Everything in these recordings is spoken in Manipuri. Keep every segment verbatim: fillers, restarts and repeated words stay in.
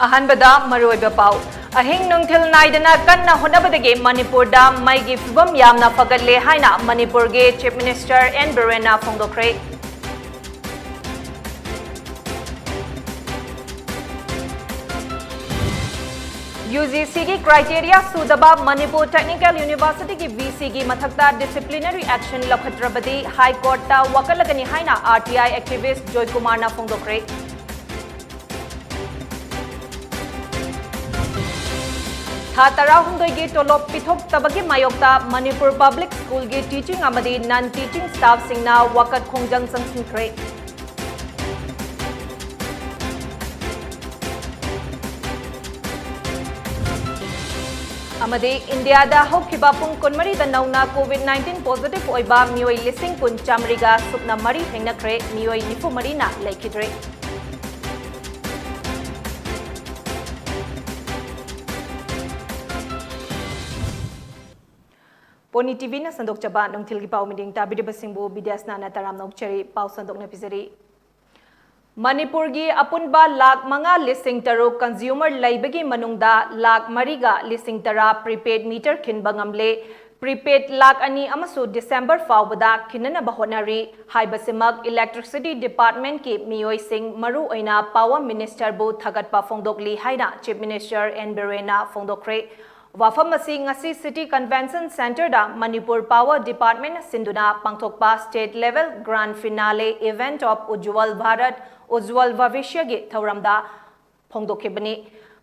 ꯑꯍꯥꯟꯕꯗ ꯃꯔꯨꯑꯣꯏꯕ ꯄꯥꯎ꯫ ꯑꯍꯤꯡ ꯅꯨꯡꯊꯤꯜ ꯅꯥꯏꯗꯅ ꯀꯟꯅ ꯍꯣꯠꯅꯕꯗꯒꯤ ꯃꯅꯤꯄꯨꯔꯗ ꯃꯩꯒꯤ ꯐꯤꯕꯝ ꯌꯥꯝꯅ ꯐꯒꯠꯂꯦ ꯍꯥꯏꯅ ꯃꯅꯤꯄꯨꯔꯒꯤ Chief Minister N ꯕꯤꯔꯦꯟꯅ ꯐꯣꯡꯗꯣꯛꯈ꯭ꯔꯦ꯫ UGCꯒꯤ criteria ꯁꯨꯗꯕ ꯃꯅꯤꯄꯨꯔ Technical Universityꯒꯤ VCꯒꯤ ꯃꯊꯛꯇ disciplinary action ꯂꯧꯈꯠꯇ꯭ꯔꯕꯗꯤ High Courtꯇ ꯋꯥꯀꯠꯂꯒꯅꯤ ꯍꯥꯏꯅ RTI activist ꯖꯣꯏꯀꯨꯃꯥꯔꯅ ꯐꯣꯡꯗꯣꯛꯈ꯭ꯔꯦ꯫ ꯊꯥ ꯇꯔꯥꯍꯨꯝꯗꯣꯏꯒꯤ ꯇꯣꯂꯣꯞ ꯄꯤꯊꯣꯛꯇꯕꯒꯤ ꯃꯥꯌꯣꯛꯇ ꯃꯅꯤꯄꯨꯔ Public Schoolꯒꯤ teaching ꯑꯃꯗꯤ non teaching staffꯁꯤꯡꯅ ꯋꯥꯀꯠ ꯈꯣꯡꯖꯪ ꯆꯪꯁꯤꯟꯈ꯭ꯔꯦ꯫ ꯑꯃꯗꯤ ꯏꯟꯗꯤꯌꯥꯗ ꯍꯧꯈꯤꯕ ꯄꯨꯡ ꯀꯨꯟꯃꯔꯤꯗ ꯅꯧꯅ COVID nineteen positive ꯑꯣꯏꯕ ꯃꯤꯑꯣꯏ ꯂꯤꯁꯤꯡ ꯀꯨꯟ ꯆꯥꯃꯔꯤꯒ ꯁꯨꯞꯅ ꯃꯔꯤ ꯊꯦꯡꯅꯈ꯭ꯔꯦ, ꯃꯤꯑꯣꯏ ꯅꯤꯐꯨ ꯃꯔꯤꯅ ꯂꯩꯈꯤꯗ꯭ꯔꯦ꯫ ꯄꯣꯅꯤ TVꯅ ꯁꯟꯗꯣꯛꯆꯕ ꯅꯨꯡꯊꯤꯜꯒꯤ ꯄꯥꯎ ꯃꯤꯠꯌꯦꯡ ꯇꯥꯕꯤꯔꯤꯕꯁꯤꯡꯕꯨ ꯕꯤꯗ꯭ꯌꯥꯁꯅꯥꯅ ꯇꯔꯥꯝꯅ ꯑꯣꯛꯆꯔꯤ꯫ ꯄꯥꯎ ꯁꯟꯗꯣꯛꯅ ꯄꯤꯖꯔꯤ꯫ ꯃꯅꯤꯄꯨꯔꯒꯤ ꯑꯄꯨꯟꯕ ꯂꯥꯈ ꯃꯉꯥ ꯂꯤꯁꯤꯡ ꯇꯔꯨꯛ consumer ꯂꯩꯕꯒꯤ ꯃꯅꯨꯡꯗ ꯂꯥꯈ ꯃꯔꯤꯒ ꯂꯤꯁꯤꯡ ꯇꯔꯥ prepaid meter ꯈꯤꯟꯕ ꯉꯝꯂꯦ꯫ Prepaid ꯂꯥꯈ ꯑꯅꯤ ꯑꯃꯁꯨ December ꯐꯥꯎꯕꯗ ꯈꯤꯟꯅꯅꯕ ꯍꯣꯠꯅꯔꯤ ꯍꯥꯏꯕꯁꯤꯃꯛ Electricity Departmentꯀꯤ ꯃꯤꯑꯣꯏꯁꯤꯡ, ꯃꯔꯨ ꯑꯣꯏꯅ Power Ministerꯕꯨ ꯊꯥꯒꯠꯄ ꯐꯣꯡꯗꯣꯛꯂꯤ ꯍꯥꯏꯅ Chief Minister N ꯕꯤꯔꯦꯟꯅ ꯐꯣꯡꯗꯣꯛꯈ꯭ꯔꯦ꯫ ꯋꯥꯐꯝ ꯑꯁꯤ ꯉꯁꯤ City Convention Centreꯗ Manipur Power Departmentꯅ ꯁꯤꯟꯗꯨꯅ ꯄꯥꯡꯊꯣꯛꯄ state level grand finale event of Ujjwal Bharat, Ujjwal Bhavishyaꯒꯤ ꯊꯧꯔꯝꯗ ꯐꯣꯡꯗꯣꯛꯈꯤꯕꯅꯤ꯫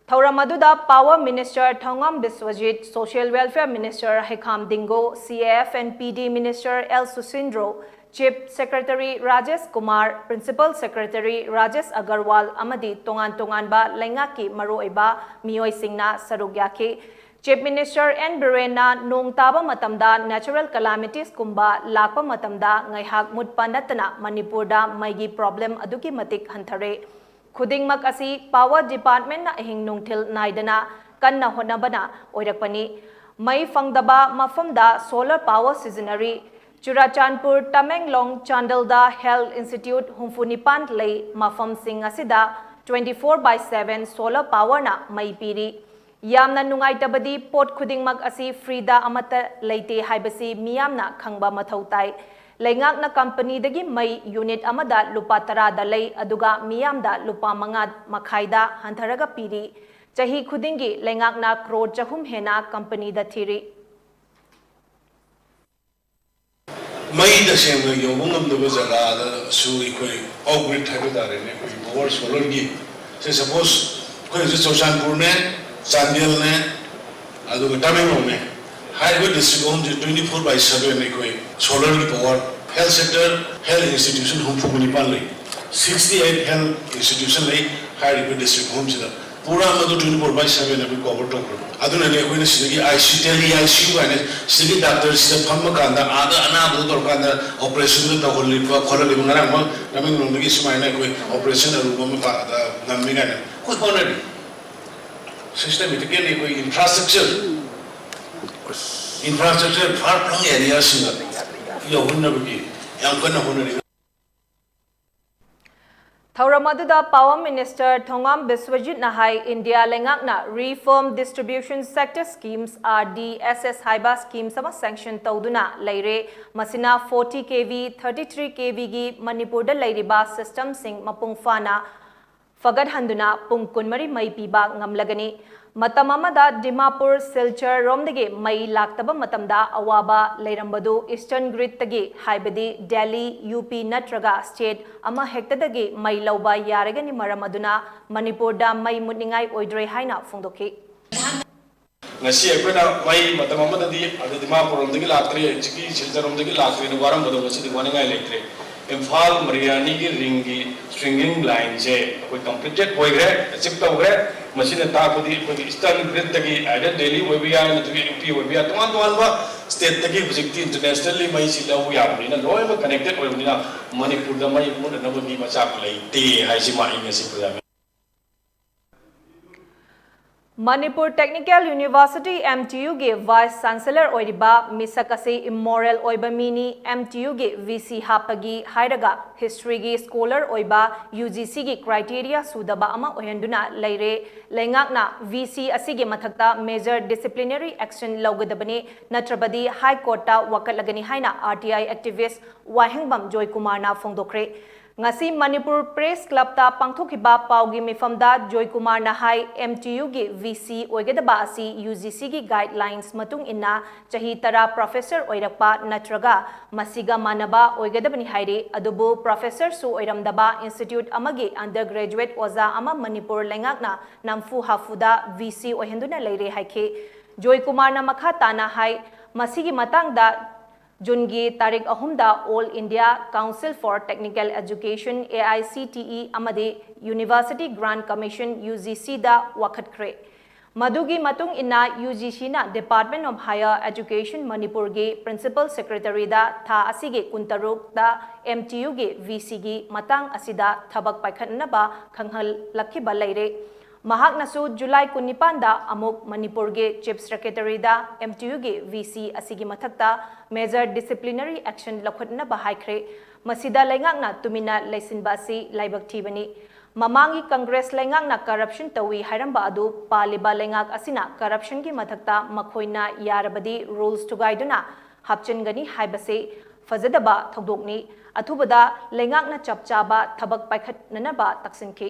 ꯊꯧꯔꯝ ꯑꯗꯨꯗ Power Minister Thongam Biswajit, Social Welfare Minister Heikham Dingo, CAF and PD Minister L Susindro, Chief Secretary Rajesh Kumar, Principal Secretary Rajesh Agarwal ꯑꯃꯗꯤ ꯇꯣꯉꯥꯟ ꯇꯣꯉꯥꯟꯕ ꯂꯩꯉꯥꯛꯀꯤ ꯃꯔꯨꯑꯣꯏꯕ ꯃꯤꯑꯣꯏꯁꯤꯡꯅ ꯁꯔꯨꯛ ꯌꯥꯈꯤ꯫ Chief Minister N ꯕꯤꯔꯦꯟꯅ ꯅꯣꯡ ꯇꯥꯕ ꯃꯇꯝꯗ, natural calamitiesꯀꯨꯝꯕ ꯂꯥꯛꯄ ꯃꯇꯝꯗ ꯉꯥꯏꯍꯥꯛ ꯃꯨꯠꯄ ꯅꯠꯇꯅ ꯃꯅꯤꯄꯨꯔꯗ ꯃꯩꯒꯤ problem ꯑꯗꯨꯛꯀꯤ ꯃꯇꯤꯛ ꯍꯟꯊꯔꯦ꯫ ꯈꯨꯗꯤꯡꯃꯛ ꯑꯁꯤ Power Departmentꯅ ꯑꯍꯤꯡ ꯅꯨꯡꯊꯤꯜ ꯅꯥꯏꯗꯅ ꯀꯟꯅ ꯍꯣꯠꯅꯕꯅ ꯑꯣꯏꯔꯛꯄꯅꯤ꯫ ꯃꯩ ꯐꯪꯗꯕ ꯃꯐꯝꯗ solar power ꯁꯤꯖꯤꯟꯅꯔꯤ꯫ ꯆꯨꯔꯥꯆꯥꯟꯄꯨꯔ, ꯇꯃꯦꯡꯂꯣꯡ, ꯆꯥꯟꯗꯦꯜꯗ health institute ꯍꯨꯝꯐꯨ ꯅꯤꯄꯥꯟ ꯂꯩ꯫ ꯃꯐꯝꯁꯤꯡ ꯑꯁꯤꯗ twenty four by seven solar powerꯅ ꯃꯩ ꯄꯤꯔꯤ꯫ ꯌꯥꯝꯅ ꯅꯨꯡꯉꯥꯏꯇꯕꯗꯤ ꯄꯣꯠ ꯈꯨꯗꯤꯡꯃꯛ ꯑꯁꯤ freeꯗ ꯑꯃꯠꯇ ꯂꯩꯇꯦ ꯍꯥꯏꯕꯁꯤ ꯃꯤꯌꯥꯝꯅ ꯈꯪꯕ ꯃꯊꯧ ꯇꯥꯏ꯫ ꯂꯩꯉꯥꯛꯅ ꯀꯝꯄꯅꯤꯗꯒꯤ ꯃꯩ unit ꯑꯃꯗ ꯂꯨꯄꯥ ꯇꯔꯥꯗ ꯂꯩ, ꯑꯗꯨꯒ ꯃꯤꯌꯥꯝꯗ ꯂꯨꯄꯥ ꯃꯉꯥ ꯃꯈꯥꯏꯗ ꯍꯟꯊꯔꯒ ꯄꯤꯔꯤ꯫ ꯆꯍꯤ ꯈꯨꯗꯤꯡꯒꯤ ꯂꯩꯉꯥꯛꯅ ꯀ꯭ꯔꯣꯔ ꯆꯍꯨꯝ ꯍꯦꯟꯅ ꯀꯝꯄꯅꯤꯗ ꯊꯤꯔꯤ꯫ ꯃꯩ ꯇꯁꯦꯡꯅ ꯌꯧꯕ ꯉꯝꯗꯕ ꯖꯒꯥꯗꯁꯨ ꯑꯩꯈꯣꯏ off grid ꯍꯥꯏꯕ ꯇꯥꯔꯦꯅꯦ, ꯑꯩꯈꯣꯏ power solarꯒꯤ, say suppose ꯑꯩꯈꯣꯏ ꯍꯧꯖꯤꯛ ꯆꯨꯔꯆꯥꯟꯄꯨꯔꯅꯦ, ꯆꯥꯟꯗꯦꯜꯅꯦ, ꯑꯗꯨꯒ ꯇꯃꯦꯡꯂꯣꯡꯅꯦ, ꯍꯥꯏꯔꯤꯕ district ꯑꯍꯨꯝꯁꯦ twenty four by seven ꯑꯩꯈꯣꯏ solarꯒꯤ power, health sector, health institution ꯍꯨꯝꯐꯨ ꯅꯤꯄꯥꯟ ꯂꯩ, sixty eight health institution ꯂꯩ ꯍꯥꯏꯔꯤꯕ district ꯑꯍꯨꯝꯁꯤꯗ꯫ ꯄꯨꯔꯥ ꯃꯗꯨ twenty four by seven ꯑꯩꯈꯣꯏ cover ꯇꯧꯈ꯭ꯔꯕ꯫ ꯑꯗꯨꯅꯅꯦ ꯑꯩꯈꯣꯏꯅ ꯁꯤꯗꯒꯤ ICU, tele ICU ꯀꯥꯏꯅ, ꯁꯤꯗꯒꯤ doctor ꯁꯤꯗ ꯐꯝꯃ ꯀꯥꯟꯗ ꯑꯥꯗ ꯑꯅꯥꯕꯗꯣ ꯇꯧꯔꯀꯥꯟꯗ operationꯗꯣ ꯇꯧꯍꯜꯂꯤꯕ ꯈꯣꯠꯍꯜꯂꯤꯕ꯫ ꯉꯔꯥꯡꯃꯛ ꯇꯃꯦꯡꯂꯣꯡꯗꯒꯤ ꯁꯨꯃꯥꯏꯅ ꯑꯩꯈꯣꯏ operation ꯑꯔꯨꯕ ꯑꯃ ꯄꯥ-, ꯉꯝꯃꯤ ꯀꯥꯏꯅ ꯑꯩꯈꯣꯏ ꯍꯣꯠꯅꯔꯤ꯫ Systematically ꯑꯩꯈꯣꯏ infrastructure, infrastructure far flung areaꯁꯤꯡꯗ ꯌꯧꯍꯟꯅꯕꯒꯤ ꯌꯥꯝ ꯀꯟꯅ ꯍꯣꯠꯅꯔꯤ꯫ ꯊꯧꯔꯝ ꯑꯗꯨꯗ Power Minister ꯊꯣꯉꯥꯝ ꯕꯤꯁ꯭ꯋꯖꯤꯠꯅ ꯍꯥꯏ, ꯏꯟꯗꯤꯌꯥ ꯂꯩꯉꯥꯛꯅ Reform Distribution Sector Schemes, RDSS ꯍꯥꯏꯕ schemes ꯑꯃ sanction ꯇꯧꯗꯨꯅ ꯂꯩꯔꯦ꯫ ꯃꯁꯤꯅ forty KV, thirty three KVꯒꯤ ꯃꯅꯤꯄꯨꯔꯗ ꯂꯩꯔꯤꯕ systemꯁꯤꯡ ꯃꯄꯨꯡ ꯐꯥꯅ ꯐꯒꯠꯍꯟꯗꯨꯅ ꯄꯨꯡ ꯀꯨꯟꯃꯔꯤ ꯃꯩ ꯄꯤꯕ ꯉꯝꯂꯒꯅꯤ꯫ ꯃꯇꯝ ꯑꯃꯗ ꯗꯤꯃꯥꯄꯨꯔ, ꯁꯤꯜꯆꯔ ꯔꯣꯝꯗꯒꯤ ꯃꯩ ꯂꯥꯛꯇꯕ ꯃꯇꯝꯗ ꯑꯋꯥꯕ ꯂꯩꯔꯝꯕꯗꯨ Eastern Gridꯇꯒꯤ, ꯍꯥꯏꯕꯗꯤ ꯗꯦꯜꯂꯤ, UP ꯅꯠꯇ꯭ꯔꯒ state ꯑꯃ ꯍꯦꯛꯇꯗꯒꯤ ꯃꯩ ꯂꯧꯕ ꯌꯥꯔꯒꯅꯤ꯫ ꯃꯔꯝ ꯑꯗꯨꯅ ꯃꯅꯤꯄꯨꯔꯗ ꯃꯩ ꯃꯨꯠꯅꯤꯡꯉꯥꯏ ꯑꯣꯏꯗ꯭ꯔꯦ ꯍꯥꯏꯅ ꯐꯣꯡꯗꯣꯛꯈꯤ꯫ ꯉꯁꯤ ꯑꯩꯈꯣꯏꯅ ꯃꯩ ꯃꯇꯝ ꯑꯃꯗꯗꯤ ꯑꯗ ꯗꯤꯃꯥꯄꯨꯔ ꯔꯣꯝꯗꯒꯤ ꯂꯥꯛꯇ꯭ꯔꯦ, ꯍꯧꯖꯤꯛꯀꯤ ꯁꯤꯜꯆꯔ ꯔꯣꯝꯗꯒꯤ ꯂꯥꯛꯇ꯭ꯔꯦꯅ ꯋꯥꯔꯝꯕꯗꯣ ꯉꯁꯤꯗꯤ ꯋꯥꯅꯤꯡꯉꯥꯏ ꯂꯩꯇ꯭ꯔꯦ꯫ ꯏꯝꯐꯥꯜ ꯃꯔꯤꯌꯥꯅꯤꯒꯤ ringꯒꯤ stringing lineꯁꯦ ꯑꯩꯈꯣꯏ completed ꯑꯣꯏꯈ꯭ꯔꯦ, achieve ꯇꯧꯈ꯭ꯔꯦ꯫ ꯃꯁꯤꯅ ꯇꯥꯛꯄꯗꯤ ꯑꯩꯈꯣꯏꯒꯤ Eastern Gridꯇꯒꯤ either ꯗꯦꯜꯂꯤ ꯑꯣꯏꯕ ꯌꯥꯏ, ꯅꯠꯇ꯭ꯔꯒ UP ꯑꯣꯏꯕ ꯌꯥꯏ, ꯇꯣꯉꯥꯟ ꯇꯣꯉꯥꯟꯕ stateꯇꯒꯤ ꯍꯧꯖꯤꯛꯇꯤ internationally ꯃꯩꯁꯤ ꯂꯧꯕ ꯌꯥꯕꯅꯤꯅ ꯂꯣꯏꯅꯃꯛ connected ꯑꯣꯏꯕꯅꯤꯅ ꯃꯅꯤꯄꯨꯔꯗ ꯃꯩ ꯃꯨꯠꯅꯅꯕꯒꯤ ꯃꯆꯥꯛ ꯂꯩꯇꯦ ꯍꯥꯏꯁꯤꯃ ꯑꯩ ꯉꯁꯤ ꯄ꯭ꯔꯖꯥ Manipur Technical University, M T U ꯒꯤ Vice Chancellor ꯑꯣꯏꯔꯤꯕ ꯃꯤꯁꯛ ꯑꯁꯤ immoral ꯑꯣꯏꯕ ꯃꯤꯅꯤ, M T U ꯒꯤ V C ꯍꯥꯞꯄꯒꯤ ꯍꯥꯏꯔꯒ history ꯒꯤ scholar ꯑꯣꯏꯕ U G C ꯒꯤ criteria ꯁꯨꯗꯕ ꯑꯃ ꯑꯣꯏꯍꯟꯗꯨꯅ ꯂꯩꯔꯦ꯫ ꯂꯩꯉꯥꯛꯅ V C ꯑꯁꯤꯒꯤ ꯃꯊꯛꯇ major disciplinary action ꯂꯧꯒꯗꯕꯅꯤ, ꯅꯠꯇ꯭ꯔꯕꯗꯤ High Court ꯇ ꯋꯥꯀꯠꯂꯒꯅꯤ ꯍꯥꯏꯅ R T I activist ꯋꯥꯍꯦꯡꯕꯝ ꯖꯣꯏꯀꯨꯃꯥꯔꯅ ꯐꯣꯡꯗꯣꯛꯈ꯭ꯔꯦ꯫ ꯉꯁꯤ ꯃꯅꯤꯄꯨꯔ Press Club ꯇ ꯄꯥꯡꯊꯣꯛꯈꯤꯕ ꯄꯥꯎꯒꯤ ꯃꯤꯐꯝꯗ ꯖꯣꯏꯀꯨꯃꯥꯔꯅ ꯍꯥꯏ, M T U ꯒꯤ V C ꯑꯣꯏꯒꯗꯕ ꯑꯁꯤ U G C ꯒꯤ guidelines ꯃꯇꯨꯡ ꯏꯟꯅ ꯆꯍꯤ ꯇꯔꯥ professor ꯑꯣꯏꯔꯛꯄ ꯅꯠꯇ꯭ꯔꯒ ꯃꯁꯤꯒ ꯃꯥꯟꯅꯕ ꯑꯣꯏꯒꯗꯕꯅꯤ ꯍꯥꯏꯔꯤ꯫ ꯑꯗꯨꯕꯨ professor ꯁꯨ ꯑꯣꯏꯔꯝꯗꯕ institute ꯑꯃꯒꯤ undergraduate ꯑꯣꯖꯥ ꯑꯃ ꯃꯅꯤꯄꯨꯔ ꯂꯩꯉꯥꯛꯅ ꯅꯝꯐꯨ ꯍꯥꯐꯨꯗ V C ꯑꯣꯏꯍꯟꯗꯨꯅ ꯂꯩꯔꯦ ꯍꯥꯏꯈꯤ꯫ ꯖꯣꯏꯀꯨꯃꯥꯔꯅ ꯃꯈꯥ ꯇꯥꯅ ꯍꯥꯏ, ꯃꯁꯤꯒꯤ ꯃꯇꯥꯡꯗ ꯖꯨꯟꯒꯤ ꯇꯥꯔꯤꯛ ꯑꯍꯨꯝꯗ All India Council for Technical Education, A I C T E, ꯑꯃꯗꯤ University Grant Commission, U G C ꯗ ꯋꯥꯀꯠꯈ꯭ꯔꯦ꯫ ꯃꯗꯨꯒꯤ ꯃꯇꯨꯡ ꯏꯟꯅ U G C ꯅ Department of Higher Education ꯃꯅꯤꯄꯨꯔꯒꯤ Principal Secretary ꯗ ꯊꯥ ꯑꯁꯤꯒꯤ ꯀꯨꯟꯇꯔꯨꯛꯇ M T U ꯒꯤ V C ꯒꯤ ꯃꯇꯥꯡ ꯑꯁꯤꯗ ꯊꯕꯛ ꯄꯥꯏꯈꯠꯅꯅꯕ ꯈꯪꯍꯜꯂꯛꯈꯤꯕ ꯂꯩꯔꯦ꯫ ꯃꯍꯥꯛꯅꯁꯨ ꯖꯨꯂꯥꯏ ꯀꯨꯟꯅꯤꯄꯥꯟꯗ ꯑꯃꯨꯛ ꯃꯅꯤꯄꯨꯔꯒꯤ Chief Secretary ꯗ M T U ꯒꯤ V C ꯑꯁꯤꯒꯤ ꯃꯊꯛꯇ major disciplinary action ꯂꯧꯈꯠꯅꯕ ꯍꯥꯏꯈ꯭ꯔꯦ꯫ ꯃꯁꯤꯗ ꯂꯩꯉꯥꯛꯅ ꯇꯨꯃꯤꯟꯅ ꯂꯩꯁꯤꯟꯕ ꯑꯁꯤ ꯂꯥꯏꯕꯛ ꯊꯤꯕꯅꯤ꯫ ꯃꯃꯥꯡꯒꯤ Congress ꯂꯩꯉꯥꯛꯅ corruption ꯇꯧꯏ ꯍꯥꯏꯔꯝꯕ ꯑꯗꯨ ꯄꯥꯜꯂꯤꯕ ꯂꯩꯉꯥꯛ ꯑꯁꯤꯅ corruption ꯒꯤ ꯃꯊꯛꯇ ꯃꯈꯣꯏꯅ ꯌꯥꯔꯕꯗꯤ rules ꯊꯨꯒꯥꯏꯗꯨꯅ ꯍꯥꯞꯆꯤꯟꯒꯅꯤ ꯍꯥꯏꯕꯁꯤ ꯐꯖꯗꯕ ꯊꯧꯗꯣꯛꯅꯤ꯫ ꯑꯊꯨꯕꯗ ꯂꯩꯉꯥꯛꯅ ꯆꯞ ꯆꯥꯕ ꯊꯕꯛ ꯄꯥꯏꯈꯠꯅꯅꯕ ꯇꯛꯁꯤꯟꯈꯤ꯫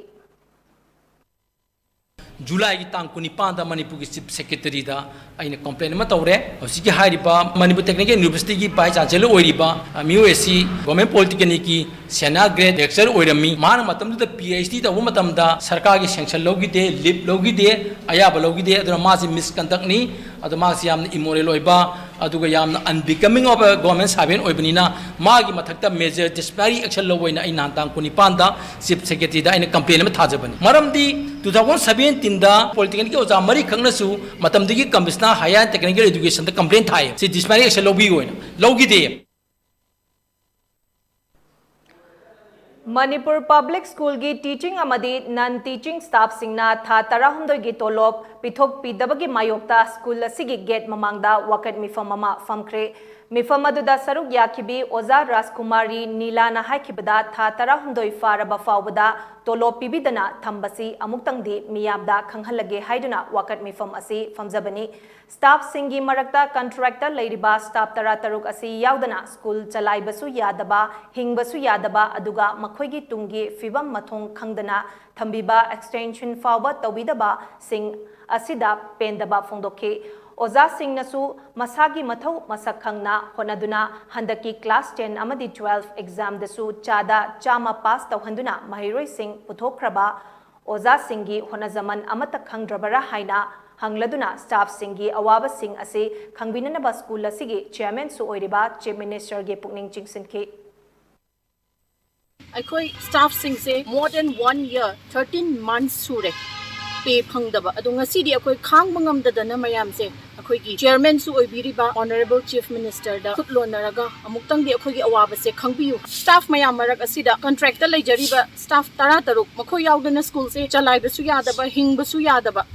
ꯖꯨꯂꯥꯏꯒꯤ ꯇꯥꯡ ꯀꯨꯟꯅꯤꯄꯥꯟꯗ ꯃꯅꯤꯄꯨꯔꯒꯤ Chief Secretary ꯗ ꯑꯩꯅ complaint ꯑꯃ ꯇꯧꯔꯦ꯫ ꯍꯧꯖꯤꯛꯀꯤ ꯍꯥꯏꯔꯤꯕ ꯃꯅꯤꯄꯨꯔ Technical University ꯒꯤ Vice Chancellor ꯑꯣꯏꯔꯤꯕ, ꯑ, ꯃꯤꯑꯣꯏ ꯑꯁꯤ Government Polytechnic ꯀꯤ senior grade lecturer ꯑꯣꯏꯔꯝꯃꯤ꯫ ꯃꯥꯅ ꯃꯇꯝꯗꯨꯗ P H D ꯇꯧꯕ ꯃꯇꯝꯗ ꯁꯔꯀꯥꯔꯒꯤ sanction ꯂꯧꯈꯤꯗꯦ, leave ꯂꯧꯈꯤꯗꯦ, ꯑꯌꯥꯕ ꯂꯧꯈꯤꯗꯦ꯫ ꯑꯗꯨꯅ ꯃꯥꯁꯤ misconduct ꯅꯤ꯫ ꯑꯗꯣ ꯃꯥꯁꯤ ꯌꯥꯝꯅ immoral ꯑꯣꯏꯕ, ꯑꯗꯨꯒ ꯌꯥꯝꯅ unbecoming of a government servant ꯑꯣꯏꯕꯅꯤꯅ ꯃꯥꯒꯤ ꯃꯊꯛꯇ major disciplinary action ꯂꯧꯕ ꯑꯣꯏꯅ ꯑꯩ ꯅꯍꯥꯟ ꯇꯥꯡ ꯀꯨꯟꯅꯤꯄꯥꯟꯗ Chief Secretary ꯗ ꯑꯩꯅ complaint ꯑꯃ ꯊꯥꯖꯕꯅꯤ꯫ ꯃꯔꯝꯗꯤ two thousand seventeen ꯗ Polytechnic ꯀꯤ ꯑꯣꯖꯥ ꯃꯔꯤꯈꯛꯅꯁꯨ ꯃꯇꯝꯗꯨꯒꯤ Commissioner Higher Technical Education ꯗ complaint ꯊꯥꯏ, ꯁꯤ disciplinary action ꯂꯧꯕꯤꯌꯨ ꯍꯥꯏꯅ꯫ ꯂꯧꯈꯤꯗꯦ꯫ ꯃꯅꯤꯄꯨꯔ ꯄꯕ꯭ꯂꯤꯛ ꯁ꯭ꯀꯨꯜꯒꯤ ꯇꯤꯆꯤꯡ ꯑꯃꯗꯤ ꯅꯟ ꯇꯤꯆꯤꯡ ꯁ꯭ꯇꯥꯐꯁꯤꯡꯅ ꯊꯥ ꯇꯔꯥꯍꯨꯝꯗꯣꯏꯒꯤ ꯇꯣꯂꯣꯞ ꯄꯤꯊꯣꯛꯄꯤꯗꯕꯒꯤ ꯃꯥꯌꯣꯛꯇ ꯁ꯭ꯀꯨꯜ ꯑꯁꯤꯒꯤ ꯒꯦꯠ ꯃꯃꯥꯡꯗ ꯋꯥꯀꯠ ꯃꯤꯐꯝ ꯑꯃ ꯐꯝꯈ꯭ꯔꯦ꯫ ꯃꯤꯐꯝ ꯑꯗꯨꯗ ꯁꯔꯨꯛ ꯌꯥꯈꯤꯕꯤ ꯑꯣꯖꯥ ꯔꯥꯖꯀꯨꯃꯥꯔꯤ ꯅꯤꯂꯥꯅ ꯍꯥꯏꯈꯤꯕꯗ, ꯊꯥ ꯇꯔꯥꯍꯨꯝꯗꯣꯏ ꯐꯥꯔꯕ ꯐꯥꯎꯕꯗ ꯇꯣꯂꯣꯞ ꯄꯤꯕꯤꯗꯅ ꯊꯝꯕꯁꯤ ꯑꯃꯨꯛꯇꯪꯗꯤ ꯃꯤꯌꯥꯝꯗ ꯈꯪꯍꯜꯂꯒꯦ ꯍꯥꯏꯗꯨꯅ ꯋꯥꯀꯠ ꯃꯤꯐꯝ ꯑꯁꯤ ꯐꯝꯖꯕꯅꯤ꯫ ꯁ꯭ꯇꯥꯐꯁꯤꯡꯒꯤ ꯃꯔꯛꯇ ꯀꯟꯇ꯭ꯔꯦꯛꯇ ꯂꯩꯔꯤꯕ ꯁ꯭ꯇꯥꯐ ꯇꯔꯥꯇꯔꯨꯛ ꯑꯁꯤ ꯌꯥꯎꯗꯅ ꯁ꯭ꯀꯨꯜ ꯆꯂꯥꯏꯕꯁꯨ ꯌꯥꯗꯕ, ꯍꯤꯡꯕꯁꯨ ꯌꯥꯗꯕ, ꯑꯗꯨꯒ ꯃꯈꯣꯏꯒꯤ ꯇꯨꯡꯒꯤ ꯐꯤꯕꯝ ꯃꯊꯣꯡ ꯈꯪꯗꯅ ꯊꯝꯕꯤꯕ, ꯑꯦꯛꯁꯇꯦꯟꯁꯟ ꯐꯥꯎꯕ ꯇꯧꯕꯤꯗꯕꯁꯤꯡ ꯑꯁꯤꯗ ꯄꯦꯟꯗꯕ ꯐꯣꯡꯗꯣꯛꯈꯤ꯫ ꯑꯣꯖꯥꯁꯤꯡꯅꯁꯨ ꯃꯁꯥꯒꯤ ꯃꯊꯧ ꯃꯁꯛ ꯈꯪꯅ ꯍꯣꯠꯅꯗꯨꯅ ꯍꯟꯗꯛꯀꯤ ꯀ꯭ꯂꯥꯁ ꯇꯦꯟ ꯑꯃꯗꯤ ꯇꯨꯋꯦꯜꯐ ꯑꯦꯛꯖꯥꯝꯗꯁꯨ ꯆꯥꯗ ꯆꯥꯝꯃ ꯄꯥꯁ ꯇꯧꯍꯟꯗꯨꯅ ꯃꯍꯩꯔꯣꯏꯁꯤꯡ ꯄꯨꯊꯣꯛꯈ꯭ꯔꯕ ꯑꯣꯖꯥꯁꯤꯡꯒꯤ ꯍꯣꯠꯅꯖꯃꯟ ꯑꯃꯠꯇ ꯈꯪꯗ꯭ꯔꯕꯔꯥ ꯍꯥꯏꯅ ꯍꯪꯂꯗꯨꯅ ꯁ꯭ꯇꯥꯐꯁꯤꯡꯒꯤ ꯑꯋꯥꯕꯁꯤꯡ ꯑꯁꯤ ꯈꯪꯕꯤꯅꯅꯕ ꯁ꯭ꯀꯨꯜ ꯑꯁꯤꯒꯤ ꯆꯤꯌꯔꯃꯦꯟꯁꯨ ꯑꯣꯏꯔꯤꯕ ꯆꯤꯐ ꯃꯤꯅꯤꯁꯇꯔꯒꯤ ꯄꯨꯛꯅꯤꯡ ꯆꯤꯡꯁꯤꯟꯈꯤ꯫ ꯑꯩꯈꯣꯏ ꯁ꯭ꯇꯥꯐꯁꯤꯡꯁꯦ more than one year, thirteen months ꯁꯨꯔꯦ ꯄꯦ ꯐꯪꯗꯕ꯫ ꯑꯗꯣ ꯉꯁꯤꯗꯤ ꯑꯩꯈꯣꯏ ꯈꯥꯡꯕ ꯉꯝꯗꯗꯅ ꯃꯌꯥꯝꯁꯦ ꯑꯩꯈꯣꯏꯒꯤ ꯆꯤꯌꯔꯃꯦꯟꯁꯨ ꯑꯣꯏꯕꯤꯔꯤꯕ ꯑꯣꯅꯔꯦꯕꯜ ꯆꯤꯐ ꯃꯤꯅꯤꯁꯇꯔꯗ ꯈꯨꯠ ꯂꯣꯟꯅꯔꯒ ꯑꯃꯨꯛꯇꯪꯗꯤ ꯑꯩꯈꯣꯏꯒꯤ ꯑꯋꯥꯕꯁꯦ ꯈꯪꯕꯤꯌꯨ꯫ ꯁ꯭ꯇꯥꯐ ꯃꯌꯥꯝ ꯃꯔꯛ ꯑꯁꯤꯗ ꯀꯟꯇ꯭ꯔꯦꯛꯇ ꯂꯩꯖꯔꯤꯕ ꯁ꯭ꯇꯥꯐ ꯇꯔꯥꯇꯔꯨꯛ, ꯃꯈꯣꯏ ꯌꯥꯎꯗꯅ ꯁ꯭ꯀꯨꯜꯁꯦ ꯆꯂꯥꯏꯕꯁꯨ ꯌꯥꯗꯕ, ꯍꯤꯡꯕꯁꯨ ꯌꯥꯗꯕ,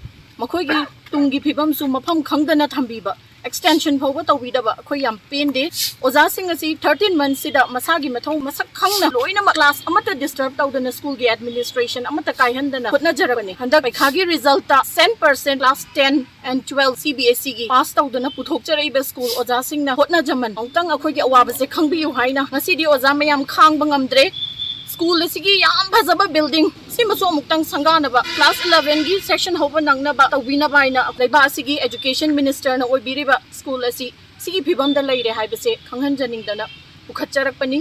ꯃꯈꯣꯏꯒꯤ ꯇꯨꯡꯒꯤ ꯐꯤꯕꯝꯁꯨ ꯃꯐꯝ ꯈꯪꯗꯅ ꯊꯝꯕꯤꯕ, ꯑꯦꯛꯁꯇꯦꯟꯁꯟ ꯐꯥꯎꯕ ꯇꯧꯕꯤꯗꯕ, ꯑꯩꯈꯣꯏ ꯌꯥꯝ ꯄꯦꯟꯗꯦ꯫ ꯑꯣꯖꯥꯁꯤꯡ ꯑꯁꯤ ꯊꯥꯔꯇꯤꯟ ꯃꯟꯁꯁꯤꯗ ꯃꯁꯥꯒꯤ ꯃꯊꯧ ꯃꯁꯛ ꯈꯪꯅ ꯂꯣꯏꯅꯃꯛ ꯀ꯭ꯂꯥꯁ ꯑꯃꯠꯇ ꯗꯤꯁꯇꯔꯕ ꯇꯧꯗꯅ, ꯁ꯭ꯀꯨꯜꯒꯤ ꯑꯦꯗꯃꯤꯅꯤꯁꯇ꯭ꯔꯦꯁꯟ ꯑꯃꯠꯇ ꯀꯥꯏꯍꯟꯗꯅ ꯍꯣꯠꯅꯖꯔꯕꯅꯤ꯫ ꯍꯟꯗꯛ ꯄꯩꯈꯥꯒꯤ result ten percent class ten and twelve C B S E ꯒꯤ ꯄꯥꯁ ꯇꯧꯗꯨꯅ ꯄꯨꯊꯣꯛꯆꯔꯛꯏꯕ ꯁ꯭ꯀꯨꯜ ꯑꯣꯖꯥꯁꯤꯡꯅ ꯍꯣꯠꯅꯖꯃꯟ ꯑꯃꯨꯛꯇꯪ ꯑꯩꯈꯣꯏꯒꯤ ꯑꯋꯥꯕꯁꯦ ꯈꯪꯕꯤꯌꯨ ꯍꯥꯏꯅ ꯉꯁꯤꯗꯤ ꯑꯣꯖꯥ ꯃꯌꯥꯝ ꯈꯥꯡꯕ ꯉꯝꯗ꯭ꯔꯦ꯫ ꯁ꯭ꯀꯨꯜ ꯑꯁꯤꯒꯤ ꯌꯥꯝ ꯐꯖꯕ ꯕꯤꯜꯗꯤꯡ ꯁꯤꯃꯁꯨ ꯑꯃꯨꯛꯇꯪ ꯁꯪꯒꯥꯅꯕ, ꯀ꯭ꯂꯥꯁ ꯏꯂꯚꯦꯟꯒꯤ ꯁꯦꯛꯁꯟ ꯍꯧꯕ ꯅꯪꯅꯕ ꯇꯧꯕꯤꯅꯕ ꯍꯥꯏꯅ ꯂꯩꯕꯥꯛ ꯑꯁꯤꯒꯤ ꯑꯦꯖꯨꯀꯦꯁꯟ ꯃꯤꯅꯤꯁꯇꯔꯅ ꯑꯣꯏꯕꯤꯔꯤꯕ ꯁ꯭ꯀꯨꯜ ꯑꯁꯤ ꯁꯤꯒꯤ ꯐꯤꯕꯝꯗ ꯂꯩꯔꯦ ꯍꯥꯏꯕꯁꯦ ꯈꯪꯍꯟꯖꯅꯤꯡꯗꯅ ꯄꯨꯈꯠꯆꯔꯛꯄꯅꯤ꯫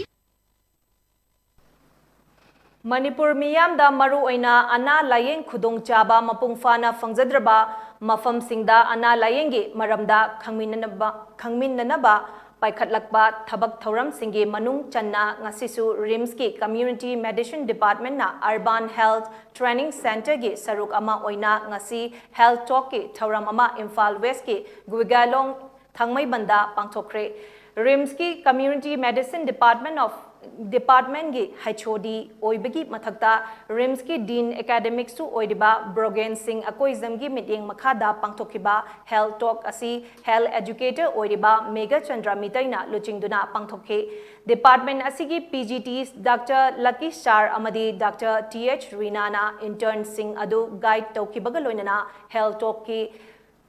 ꯃꯅꯤꯄꯨꯔ ꯃꯤꯌꯥꯝꯗ ꯃꯔꯨꯑꯣꯏꯅ ꯑꯅꯥ ꯂꯥꯌꯦꯡ ꯈꯨꯗꯣꯡꯆꯥꯕ ꯃꯄꯨꯡ ꯐꯥꯅ ꯐꯪꯖꯗ꯭ꯔꯕ ꯃꯐꯝꯁꯤꯡꯗ ꯑꯅꯥ ꯂꯥꯌꯦꯡꯒꯤ ꯃꯔꯝꯗ ꯈꯪꯃꯤꯟꯅꯅꯕ, ꯈꯪꯃꯤꯟꯅꯅꯕ ꯄꯥꯏꯈꯠꯂꯛꯄ ꯊꯕꯛ ꯊꯧꯔꯝꯁꯤꯡꯒꯤ ꯃꯅꯨꯡ ꯆꯟꯅ ꯉꯁꯤꯁꯨ ꯔꯤꯝꯁꯀꯤ ꯀꯝꯃ꯭ꯌꯨꯅꯤꯇꯤ ꯃꯦꯗꯤꯁꯤꯟ ꯗꯤꯄꯥꯔꯠꯃꯦꯟꯅ ꯑꯔꯕꯥꯟ ꯍꯦꯜꯊ ꯇ꯭ꯔꯦꯅꯤꯡ ꯁꯦꯟꯇꯔꯒꯤ ꯁꯔꯨꯛ ꯑꯃ ꯑꯣꯏꯅ ꯉꯁꯤ ꯍꯦꯜꯊ ꯇꯣꯛꯀꯤ ꯊꯧꯔꯝ ꯑꯃ ꯏꯝꯐꯥꯜ ꯋꯦꯁꯀꯤ ꯒꯨꯏꯒꯥꯂꯣꯡ ꯊꯥꯡꯃꯩꯕꯟꯗ ꯄꯥꯡꯊꯣꯛꯈ꯭ꯔꯦ꯫ ꯔꯤꯝꯁꯀꯤ community medicine department of department ꯒꯤ H O D ꯑꯣꯏꯕꯒꯤ ꯃꯊꯛꯇ RIMS ꯀꯤ Dean Academic ꯁꯨ ꯑꯣꯏꯔꯤꯕ ꯕ꯭ꯔꯣꯒꯦꯟ ꯁꯤꯡ ꯑꯀꯣꯏꯖꯝꯒꯤ ꯃꯤꯠꯌꯦꯡ ꯃꯈꯥꯗ ꯄꯥꯡꯊꯣꯛꯈꯤꯕ health talk ꯑꯁꯤ health educator ꯑꯣꯏꯔꯤꯕ ꯃꯦꯘꯆꯟꯗ꯭ꯔ ꯃꯤꯇꯩꯅ ꯂꯨꯆꯤꯡꯗꯨꯅ ꯄꯥꯡꯊꯣꯛꯈꯤ꯫ Department ꯑꯁꯤꯒꯤ P G T Doctor Lucky Sir ꯑꯃꯗꯤ Doctor T H ꯔꯤꯅꯥꯅ intern ꯁꯤꯡ ꯑꯗꯨ guide ꯇꯧꯈꯤꯕꯒ ꯂꯣꯏꯅꯅ health talk ꯀꯤ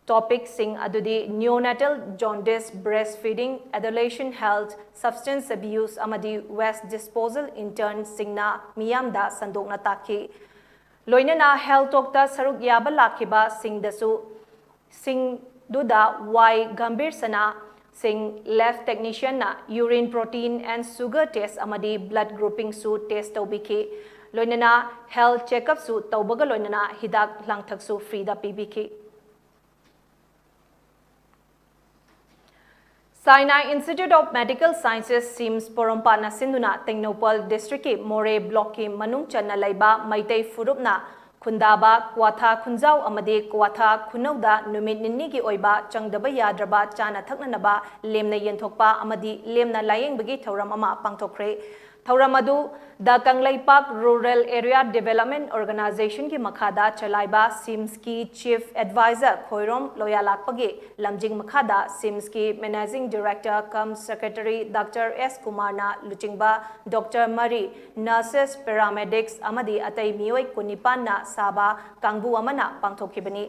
topic ꯁꯤꯡ ꯑꯗꯨꯗꯤ neonatal jaundice, breastfeeding, adolescent health, substance abuse ꯑꯃꯗꯤ waste disposal intern ꯁꯤꯡꯅ ꯃꯤꯌꯥꯝꯗ ꯁꯟꯗꯣꯛꯅ ꯇꯥꯛꯈꯤ꯫ ꯂꯣꯏꯅꯅ health talk ꯇ ꯁꯔꯨꯛ ꯌꯥꯕ ꯂꯥꯛꯈꯤꯕ ꯁꯤꯡꯗꯁꯨ ꯁꯤꯡꯗꯨꯗ ꯋꯥꯏ ꯒꯝꯚꯤꯔ ꯁꯅꯥ ꯁꯤꯡ, lab technician ꯅ urine protein and sugar test ꯑꯃꯗꯤ blood grouping ꯁꯨ test ꯇꯧꯕꯤꯈꯤ꯫ ꯂꯣꯏꯅꯅ health checkup ꯁꯨ ꯇꯧꯕꯒ ꯂꯣꯏꯅꯅ ꯍꯤꯗꯥꯛ ꯂꯥꯡꯊꯛꯁꯨ free the ꯄꯤꯕꯤꯈꯤ꯫ Saina Institute of Medical Sciences SIMS ꯄꯣꯔꯣꯝꯄꯥꯠꯅ ꯁꯤꯟꯗꯨꯅ ꯇꯦꯡꯅꯧꯄꯜ district ꯀꯤ ꯃꯣꯔꯦ block ꯀꯤ ꯃꯅꯨꯡ ꯆꯟꯅ ꯂꯩꯕ ꯃꯩꯇꯩ ꯐꯨꯔꯨꯞꯅ ꯈꯨꯟꯗꯥꯕ ꯀ꯭ꯋꯥꯊꯥ ꯈꯨꯟꯖꯥꯎ ꯑꯃꯗꯤ ꯀ꯭ꯋꯥꯊꯥ ꯈꯨꯅꯧꯗ ꯅꯨꯃꯤꯠ ꯅꯤꯅꯤꯒꯤ ꯑꯣꯏꯕ ꯆꯪꯗꯕ ꯌꯥꯗ꯭ꯔꯕ ꯆꯥꯅ ꯊꯛꯅꯅꯕ ꯂꯦꯝꯅ ꯌꯦꯟꯊꯣꯛꯄ ꯑꯃꯗꯤ ꯂꯦꯝꯅ ꯂꯥꯌꯦꯡꯕꯒꯤ ꯊꯧꯔꯝ ꯑꯃ ꯄꯥꯡꯊꯣꯛꯈ꯭ꯔꯦ꯫ ꯊꯧꯔꯝ ꯑꯗꯨ The Kangleipak Rural Area Development Organization ꯒꯤ ꯃꯈꯥꯗ ꯆꯂꯥꯏꯕ SIMS ꯀꯤ Chief Advisor ꯈꯣꯏꯔꯣꯝ ꯂꯣꯌꯥꯂꯥꯛꯄꯒꯤ ꯂꯝꯖꯤꯡ ꯃꯈꯥꯗ SIMS ꯀꯤ Managing Director cum Secretary Doctor S ꯀꯨꯃꯥꯔꯅ ꯂꯨꯆꯤꯡꯕ doctor ꯃꯔꯤ, nurses, paramedics ꯑꯃꯗꯤ ꯑꯇꯩ ꯃꯤꯑꯣꯏ ꯀꯨꯟꯅꯤꯄꯥꯟꯅ ꯁꯥꯕ ꯀꯥꯡꯕꯨ ꯑꯃꯅ ꯄꯥꯡꯊꯣꯛꯈꯤꯕꯅꯤ꯫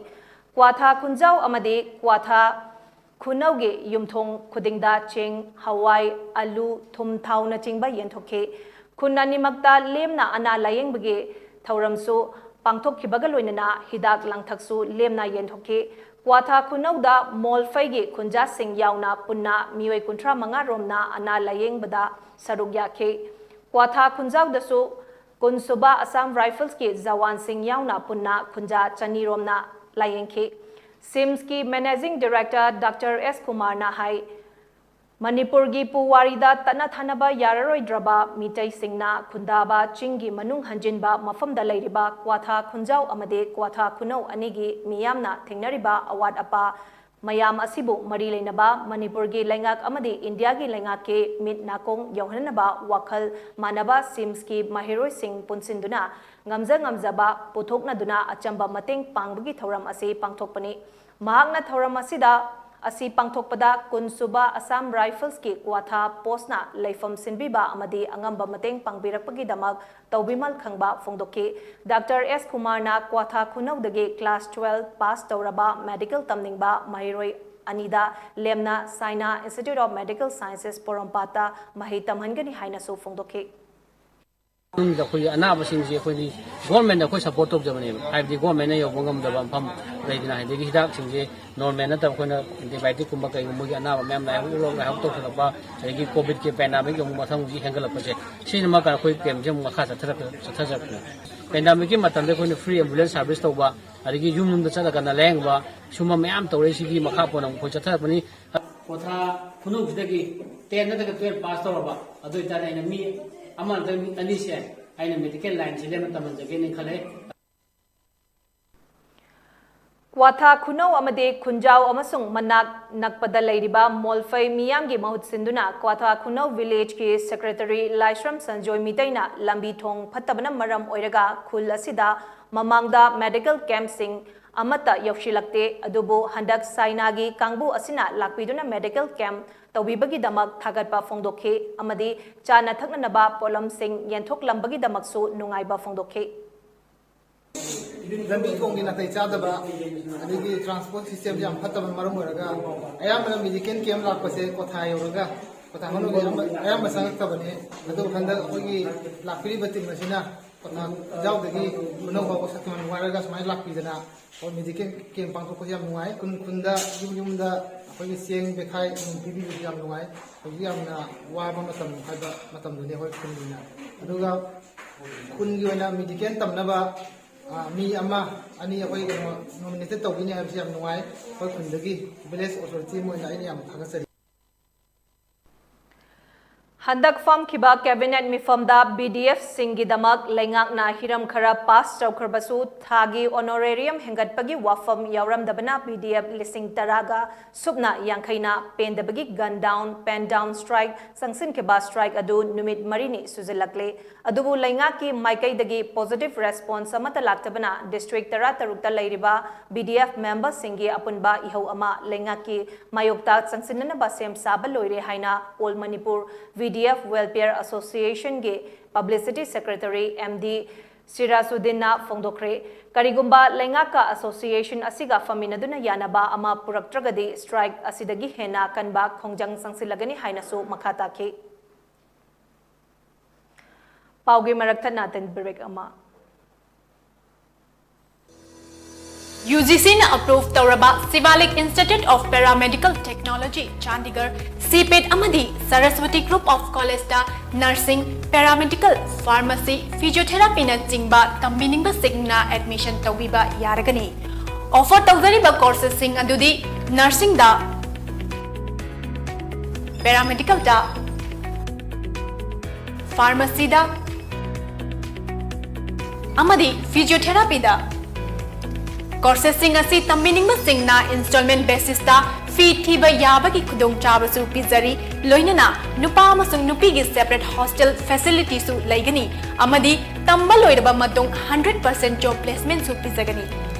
ꯀ꯭ꯋꯥꯊꯥ ꯈꯨꯟꯖꯥꯎ ꯑꯃꯗꯤ ꯀ꯭ꯋꯥꯊꯥ ꯈꯨꯅꯧꯒꯤ ꯌꯨꯝꯊꯣꯡ ꯈꯨꯗꯤꯡꯗ ꯆꯦꯡ, ꯍꯋꯥꯏ, ꯑꯂꯨ, ꯊꯨꯝ, ꯊꯥꯎꯅꯆꯤꯡꯕ ꯌꯦꯟꯊꯣꯛꯈꯤ꯫ ꯈꯨꯟ ꯑꯅꯤꯃꯛꯇ ꯂꯦꯝꯅ ꯑꯅꯥ ꯂꯥꯌꯦꯡꯕꯒꯤ ꯊꯧꯔꯝꯁꯨ ꯄꯥꯡꯊꯣꯛꯈꯤꯕꯒ ꯂꯣꯏꯅꯅ ꯍꯤꯗꯥꯛ ꯂꯥꯡꯊꯛꯁꯨ ꯂꯦꯝꯅ ꯌꯦꯟꯊꯣꯛꯈꯤ꯫ ꯀ꯭ꯋꯥꯊꯥ ꯈꯨꯅꯧꯗ ꯃꯣꯜꯐꯩꯒꯤ ꯈꯨꯟꯖꯥꯁꯤꯡ ꯌꯥꯎꯅ ꯄꯨꯟꯅ ꯃꯤꯑꯣꯏ ꯀꯨꯟꯊ꯭ꯔꯥ ꯃꯉꯥ ꯔꯣꯝꯅ ꯑꯅꯥ ꯂꯥꯌꯦꯡꯕꯗ ꯁꯔꯨꯛ ꯌꯥꯈꯤ꯫ ꯀ꯭ꯋꯥꯊꯥ ꯈꯨꯟꯖꯥꯎꯗꯁꯨ ꯀꯨꯟꯁꯨꯕ Assam Rifles ꯀꯤ ꯖꯋꯥꯟꯁꯤꯡ ꯌꯥꯎꯅ ꯄꯨꯟꯅ ꯈꯨꯟꯖꯥ ꯆꯅꯤ ꯔꯣꯝꯅ ꯂꯥꯌꯦꯡꯈꯤ꯫ SIMS ꯀꯤ Managing Director doctor S ꯀꯨꯃꯥꯔꯅ ꯍꯥꯏ, ꯃꯅꯤꯄꯨꯔꯒꯤ ꯄꯨꯋꯥꯔꯤꯗ ꯇꯠꯅ ꯊꯥꯅꯕ ꯌꯥꯔꯔꯣꯏꯗ꯭ꯔꯕ ꯃꯤꯇꯩꯁꯤꯡꯅ ꯈꯨꯟꯗꯥꯕ ꯆꯤꯡꯒꯤ ꯃꯅꯨꯡ ꯍꯟꯖꯤꯟꯕ ꯃꯐꯝꯗ ꯂꯩꯔꯤꯕ ꯀ꯭ꯋꯥꯊꯥ ꯈꯨꯟꯖꯥꯎ ꯑꯃꯗꯤ ꯀ꯭ꯋꯥꯊꯥ ꯈꯨꯅꯧ ꯑꯅꯤꯒꯤ ꯃꯤꯌꯥꯝꯅ ꯊꯦꯡꯅꯔꯤꯕ ꯑꯋꯥꯠ ꯑꯄꯥ ꯃꯌꯥꯝ ꯑꯁꯤꯕꯨ ꯃꯔꯤ ꯂꯩꯅꯕ ꯃꯅꯤꯄꯨꯔꯒꯤ ꯂꯩꯉꯥꯛ ꯑꯃꯗꯤ ꯏꯟꯗꯤꯌꯥꯒꯤ ꯂꯩꯉꯥꯛꯀꯤ ꯃꯤꯠ ꯅꯥꯀꯣꯡ ꯌꯧꯍꯟꯅꯕ ꯋꯥꯈꯜ ꯃꯥꯟꯅꯕ ꯁꯤꯝꯁꯀꯤ ꯃꯍꯩꯔꯣꯏꯁꯤꯡ ꯄꯨꯟꯁꯤꯟꯗꯨꯅ ꯉꯝꯖ ꯉꯝꯖꯕ ꯄꯨꯊꯣꯛꯅꯗꯨꯅ ꯑꯆꯝꯕ ꯃꯇꯦꯡ ꯄꯥꯡꯕꯒꯤ ꯊꯧꯔꯝ ꯑꯁꯤ ꯄꯥꯡꯊꯣꯛꯄꯅꯤ꯫ ꯃꯍꯥꯛꯅ ꯊꯧꯔꯝ ꯑꯁꯤꯗ ꯑꯁꯤ ꯄꯥꯡꯊꯣꯛꯄꯗ ꯀꯨꯟ ꯁꯨꯕ ꯑꯁꯥꯝ ꯔꯥꯏꯐꯜꯁꯀꯤ ꯀ꯭ꯋꯥꯊꯥ ꯄꯣꯁꯅ ꯂꯩꯐꯝ ꯁꯤꯟꯕꯤꯕ ꯑꯃꯗꯤ ꯑꯉꯝꯕ ꯃꯇꯦꯡ ꯄꯥꯡꯕꯤꯔꯛꯄꯒꯤꯗꯃꯛ ꯇꯧꯕꯤꯃꯜ ꯈꯪꯕ ꯐꯣꯡꯗꯣꯛꯈꯤ꯫ ꯗꯥꯛꯇꯔ ꯑꯦꯁ ꯀꯨꯃꯥꯔꯅ ꯀ꯭ꯋꯥꯊꯥ ꯈꯨꯅꯧꯗꯒꯤ ꯀ꯭ꯂꯥꯁ ꯇꯨꯋꯦꯜꯐ ꯄꯥꯁ ꯇꯧꯔꯕ ꯃꯦꯗꯤꯀꯦꯜ ꯇꯝꯅꯤꯡꯕ ꯃꯍꯩꯔꯣꯏ ꯑꯅꯤꯗ ꯂꯦꯝꯅ ꯁꯥꯏꯅꯥ ꯏꯟꯁꯇꯤꯇ꯭ꯌꯨꯠ ꯑꯣꯐ ꯃꯦꯗꯤꯀꯦꯜ ꯁꯥꯏꯟꯁꯦꯁ ꯄꯣꯔꯣꯝꯄꯥꯠꯇ ꯃꯍꯩ ꯇꯝꯍꯟꯒꯅꯤ ꯍꯥꯏꯅꯁꯨ ꯐꯣꯡꯗꯣꯛꯈꯤ꯫ ꯃꯅꯨꯡꯗ ꯑꯩꯈꯣꯏꯒꯤ ꯑꯅꯥꯕꯁꯤꯡꯁꯦ ꯑꯩꯈꯣꯏꯗꯤ ꯒꯣꯔꯃꯦꯟꯗ ꯑꯩꯈꯣꯏ ꯁꯞꯄꯣꯔꯠ ꯇꯧꯖꯕꯅꯦꯕ꯫ ꯍꯥꯏꯕꯗꯤ ꯒꯣꯔꯃꯦꯟꯅ ꯌꯧꯕ ꯉꯝꯗꯕ ꯃꯐꯝ ꯂꯩꯗꯅ, ꯑꯗꯒꯤ ꯍꯤꯗꯥꯛꯁꯤꯡꯁꯦ ꯅꯣꯔꯃꯦꯜ ꯅꯠꯇꯕ, ꯑꯩꯈꯣꯏꯅ ꯑꯦꯟꯇꯤꯕꯥꯌꯣꯇꯤꯛꯀꯨꯝꯕ ꯀꯩꯒꯨꯝꯕꯒꯤ ꯑꯅꯥꯕ ꯃꯌꯥꯝ ꯂꯥꯏꯍꯧ, ꯂꯥꯏꯍꯧ ꯇꯧꯁꯜꯂꯛꯄ, ꯑꯗꯒꯤ ꯀꯣꯚꯤꯗꯀꯤ ꯄꯦꯟꯗꯥꯃꯤꯛ ꯑꯃꯨꯛ ꯃꯊꯪ ꯍꯧꯖꯤꯛ ꯍꯦꯟꯒꯠꯂꯛꯄꯁꯦ, ꯁꯤꯅ ꯃꯈꯥ ꯑꯩꯈꯣꯏ ꯀꯦꯝꯁꯦ ꯑꯃꯨꯛ ꯃꯈꯥ ꯆꯠꯊꯔꯛ-, ꯆꯠꯊꯖꯔꯛꯄꯅꯦ꯫ ꯄꯦꯟꯗꯥꯃꯤꯛꯀꯤ ꯃꯇꯝꯗ ꯑꯩꯈꯣꯏꯅ ꯐ꯭ꯔꯤ ꯑꯦꯝꯕꯨꯂꯦꯟꯁ ꯁꯥꯔꯚꯤꯁ ꯇꯧꯕ, ꯑꯗꯒꯤ ꯌꯨꯝ ꯌꯨꯝꯗ ꯆꯠꯂꯒꯅ ꯂꯥꯌꯦꯡꯕ, ꯁꯨꯝꯕ ꯃꯌꯥꯝ ꯇꯧꯔꯦ꯫ ꯁꯤꯒꯤ ꯃꯈꯥ ꯄꯣꯟꯅ ꯑꯃꯨꯛ ꯑꯩꯈꯣꯏ ꯆꯠꯊꯔꯛꯄꯅꯤ꯫ ꯀ꯭ꯋꯥꯊꯥ ꯈꯨꯅꯧꯁꯤꯗꯒꯤ ꯇꯦꯟ ꯅꯠꯇ꯭ꯔꯒ ꯇꯨꯋꯦꯜꯐ ꯄꯥꯁ ꯇꯧꯔꯕ, ꯑꯗꯨ ꯑꯣꯏꯇꯥꯔꯗꯤ ꯑꯩꯅ ꯃꯤ ꯑꯃ ꯅꯠꯇ꯭ꯔꯒ ꯃꯤ ꯑꯅꯤꯁꯦ ꯑꯩꯅ ꯃꯦꯗꯤꯀꯦꯜ ꯂꯥꯏꯟꯁꯤꯗ ꯑꯃ ꯇꯝꯍꯟꯖꯒꯦꯅ ꯈꯜꯂꯦ꯫ ꯀ꯭ꯋꯥꯊꯥ ꯈꯨꯅꯧ ꯑꯃꯗꯤ ꯈꯨꯟꯖꯥꯎ ꯑꯃꯁꯨꯡ ꯃꯅꯥꯛ ꯅꯛꯄꯗ ꯂꯩꯔꯤꯕ ꯃꯣꯜꯐꯩ ꯃꯤꯌꯥꯝꯒꯤ ꯃꯍꯨꯠ ꯁꯤꯟꯗꯨꯅ ꯀ꯭ꯋꯥꯊꯥ ꯈꯨꯅꯧ ꯚꯤꯂꯦꯖꯀꯤ ꯁꯦꯀ꯭ꯔꯦꯇꯔꯤ ꯂꯥꯏꯁ꯭ꯔꯝ ꯁꯟꯖꯣꯏ ꯃꯤꯇꯩꯅ ꯂꯝꯕꯤ ꯊꯣꯡ ꯐꯠꯇꯕꯅ ꯃꯔꯝ ꯑꯣꯏꯔꯒ ꯈꯨꯜ ꯑꯁꯤꯗ ꯃꯃꯥꯡꯗ ꯃꯦꯗꯤꯀꯦꯜ ꯀꯦꯝꯞꯁꯤꯡ ꯑꯃꯠꯇ ꯌꯧꯁꯤꯜꯂꯛꯇꯦ, ꯑꯗꯨꯕꯨ ꯍꯟꯗꯛ ꯁꯥꯏꯅꯥꯒꯤ ꯀꯥꯡꯕꯨ ꯑꯁꯤꯅ ꯂꯥꯛꯄꯤꯗꯨꯅ ꯃꯦꯗꯤꯀꯦꯜ ꯀꯦꯝꯞ ꯇꯧꯕꯤꯕꯒꯤꯗꯃꯛ ꯊꯥꯒꯠꯄ ꯐꯣꯡꯗꯣꯛꯈꯤ ꯑꯃꯗꯤ ꯆꯥꯅ ꯊꯛꯅꯅꯕ ꯄꯣꯠꯂꯝꯁꯤꯡ ꯌꯦꯟꯊꯣꯛꯂꯝꯕꯒꯤꯗꯃꯛꯁꯨ ꯅꯨꯡꯉꯥꯏꯕ ꯐꯣꯡꯗꯣꯛꯈꯤ꯫ ꯂꯝꯕꯤ ꯊꯣꯡꯒꯤ ꯅꯥꯇꯩ ꯆꯥꯗꯕ, ꯑꯗꯒꯤ ꯇ꯭ꯔꯥꯟꯁꯄꯣꯔꯠ ꯁꯤꯁꯇꯦꯝꯁꯦ ꯌꯥꯝ ꯐꯠꯇꯕꯅ ꯃꯔꯝ ꯑꯣꯏꯔꯒ ꯑꯌꯥꯝꯕꯅ ꯃꯦꯗꯤꯀꯦꯜ ꯀꯦꯝꯞ ꯂꯥꯛꯄꯁꯦ ꯀ꯭ꯋꯥꯊꯥ ꯌꯧꯔꯒ ꯀ꯭ꯋꯥꯊꯥ ꯃꯅꯨꯡꯒꯤ ꯑꯌꯥꯝꯕ ꯑꯌꯥꯝꯕ ꯆꯪꯉꯛꯇꯕꯅꯦ꯫ ꯑꯗꯨꯕꯨ ꯍꯟꯗꯛ ꯑꯩꯈꯣꯏꯒꯤ ꯂꯥꯛꯄꯤꯔꯤꯕ ꯇꯤꯝ ꯑꯁꯤꯅ ꯀ꯭ꯋꯥꯊꯥ ꯈꯨꯟꯖꯥꯎꯗꯒꯤ ꯈꯨꯅꯧ ꯐꯥꯎꯕ ꯁꯛꯇꯤꯃꯥꯟ ꯋꯥꯏꯔꯒ ꯁꯨꯃꯥꯏꯅ ꯂꯥꯛꯄꯤꯗꯅ ꯑꯩꯈꯣꯏ ꯃꯦꯗꯤꯀꯦꯜ ꯀꯦꯝꯞ ꯄꯥꯡꯊꯣꯛꯄꯁꯦ ꯌꯥꯝ ꯅꯨꯡꯉꯥꯏ꯫ ꯈꯨꯟ ꯈꯨꯟꯗ ꯌꯨꯝ ꯌꯨꯝꯗ ꯑꯩꯈꯣꯏꯒꯤ ꯆꯦꯡ ꯕꯦꯈꯥꯏ ꯑꯗꯨꯝ ꯄꯤꯕꯤꯕꯁꯨ ꯌꯥꯝ ꯅꯨꯡꯉꯥꯏ꯫ ꯍꯧꯖꯤꯛ ꯌꯥꯝꯅ ꯋꯥꯕ ꯃꯇꯝ ꯍꯥꯏꯕ ꯃꯇꯝꯗꯨꯅꯤ ꯑꯩꯈꯣꯏ ꯈꯨꯟꯒꯤ ꯑꯣꯏꯅ꯫ ꯑꯗꯨꯒ ꯈꯨꯟꯒꯤ ꯑꯣꯏꯅ ꯃꯦꯗꯤꯀꯦꯜ ꯇꯝꯅꯕ ꯃꯤ ꯑꯃ ꯑꯅꯤ ꯑꯩꯈꯣꯏ ꯀꯩꯅꯣ ꯅꯣꯃꯤꯅꯦꯇꯦꯠ ꯇꯧꯕꯤꯅꯤ ꯍꯥꯏꯕꯁꯤ ꯌꯥꯝ ꯅꯨꯡꯉꯥꯏ꯫ ꯑꯩꯈꯣꯏ ꯈꯨꯟꯗꯒꯤ ꯚꯤꯂꯦꯖ ꯑꯣꯊꯣꯔꯤꯇꯤ ꯑꯃ ꯑꯣꯏꯅ ꯑꯩꯅ ꯌꯥꯝ ꯊꯥꯒꯠꯆꯔꯤ꯫ ꯍꯟꯗꯛ ꯐꯝꯈꯤꯕ cabinet ꯃꯤꯐꯝꯗ B D F ꯁꯤꯡꯒꯤꯗꯃꯛ ꯂꯩꯉꯥꯛꯅ ꯍꯤꯔꯝ ꯈꯔ pass ꯇꯧꯈ꯭ꯔꯕꯁꯨ, ꯊꯥꯒꯤ honorarium ꯍꯦꯟꯒꯠꯄꯒꯤ ꯋꯥꯐꯝ ꯌꯥꯎꯔꯝꯗꯕꯅ B D F ꯂꯤꯁꯤꯡ ꯇꯔꯥꯒ ꯁꯨꯞꯅ ꯌꯥꯡꯈꯩꯅ ꯄꯦꯟꯗꯕꯒꯤ gun down, pen down strike ꯆꯪꯁꯤꯟꯈꯤꯕ꯫ Strike ꯑꯗꯨ ꯅꯨꯃꯤꯠ ꯃꯔꯤꯅꯤ ꯁꯨꯖꯤꯜꯂꯛꯂꯦ꯫ ꯑꯗꯨꯕꯨ ꯂꯩꯉꯥꯛꯀꯤ ꯃꯥꯏꯀꯩꯗꯒꯤ positive response ꯑꯃꯠꯇ ꯂꯥꯛꯇꯕꯅ, district ꯇꯔꯥꯇꯔꯨꯛꯇ ꯂꯩꯔꯤꯕ B D F member ꯁꯤꯡꯒꯤ ꯑꯄꯨꯟꯕ ꯏꯍꯧ ꯑꯃ ꯂꯩꯉꯥꯛꯀꯤ ꯃꯥꯌꯣꯛꯇ ꯆꯪꯁꯤꯟꯅꯅꯕ ꯁꯦꯝ ꯁꯥꯕ ꯂꯣꯏꯔꯦ ꯍꯥꯏꯅ All Manipur B D F Welfare Association ꯒꯤ publicity secretary M D ꯁꯤꯔꯥꯖꯨꯗꯤꯟꯅ ꯐꯣꯡꯗꯣꯛꯈ꯭ꯔꯦ꯫ ꯀꯔꯤꯒꯨꯝꯕ ꯂꯩꯉꯥꯛꯀ association ꯑꯁꯤꯒ ꯐꯝꯃꯤꯟꯅꯗꯨꯅ ꯌꯥꯅꯕ ꯑꯃ ꯄꯨꯔꯛꯇ꯭ꯔꯒꯗꯤ, strike ꯑꯁꯤꯗꯒꯤ ꯍꯦꯟꯅ ꯀꯟꯕ ꯈꯣꯡꯖꯪ ꯆꯪꯁꯤꯜꯂꯒꯅꯤ ꯍꯥꯏꯅꯁꯨ ꯃꯈꯥ ꯇꯥꯈꯤ꯫ ꯄꯥꯎꯒꯤ ꯃꯔꯛ ꯊꯠꯅ ꯇꯦꯟ break ꯑꯃ꯫ UGC ꯅ approve ꯇꯧꯔꯕ Shivalik Institute of Paramedical Technology, Chandigarh, CPET ꯑꯃꯗꯤ Saraswati Group of College ꯇ nursing, paramedical, pharmacy, physiotherapy ꯅꯆꯤꯡꯕ ꯇꯝꯕꯤꯅꯤꯡꯕꯁꯤꯡꯅ admission ꯇꯧꯕꯤꯕ ꯌꯥꯔꯒꯅꯤ꯫ Offer ꯇꯧꯖꯔꯤꯕ courses ꯁꯤꯡ ꯑꯗꯨꯗꯤ nursing ꯗ, paramedical ꯗ, pharmacy ꯗ ꯑꯃꯗꯤ physiotherapy ꯗ꯫ Courses ꯁꯤꯡ ꯑꯁꯤ ꯇꯝꯕꯤꯅꯤꯡꯕꯁꯤꯡꯅ installment basis ꯇ fee ꯊꯤꯕ ꯌꯥꯕꯒꯤ ꯈꯨꯗꯣꯡꯆꯥꯕꯁꯨ ꯄꯤꯖꯔꯤ, ꯂꯣꯏꯅꯅ ꯅꯨꯄꯥ ꯑꯃꯁꯨꯡ ꯅꯨꯄꯤꯒꯤ separate hostel facility ꯁꯨ ꯂꯩꯒꯅꯤ, ꯑꯃꯗꯤ ꯇꯝꯕ ꯂꯣꯏꯔꯕ ꯃꯇꯨꯡ hundred percent job placement ꯁꯨ ꯄꯤꯖꯒꯅꯤ꯫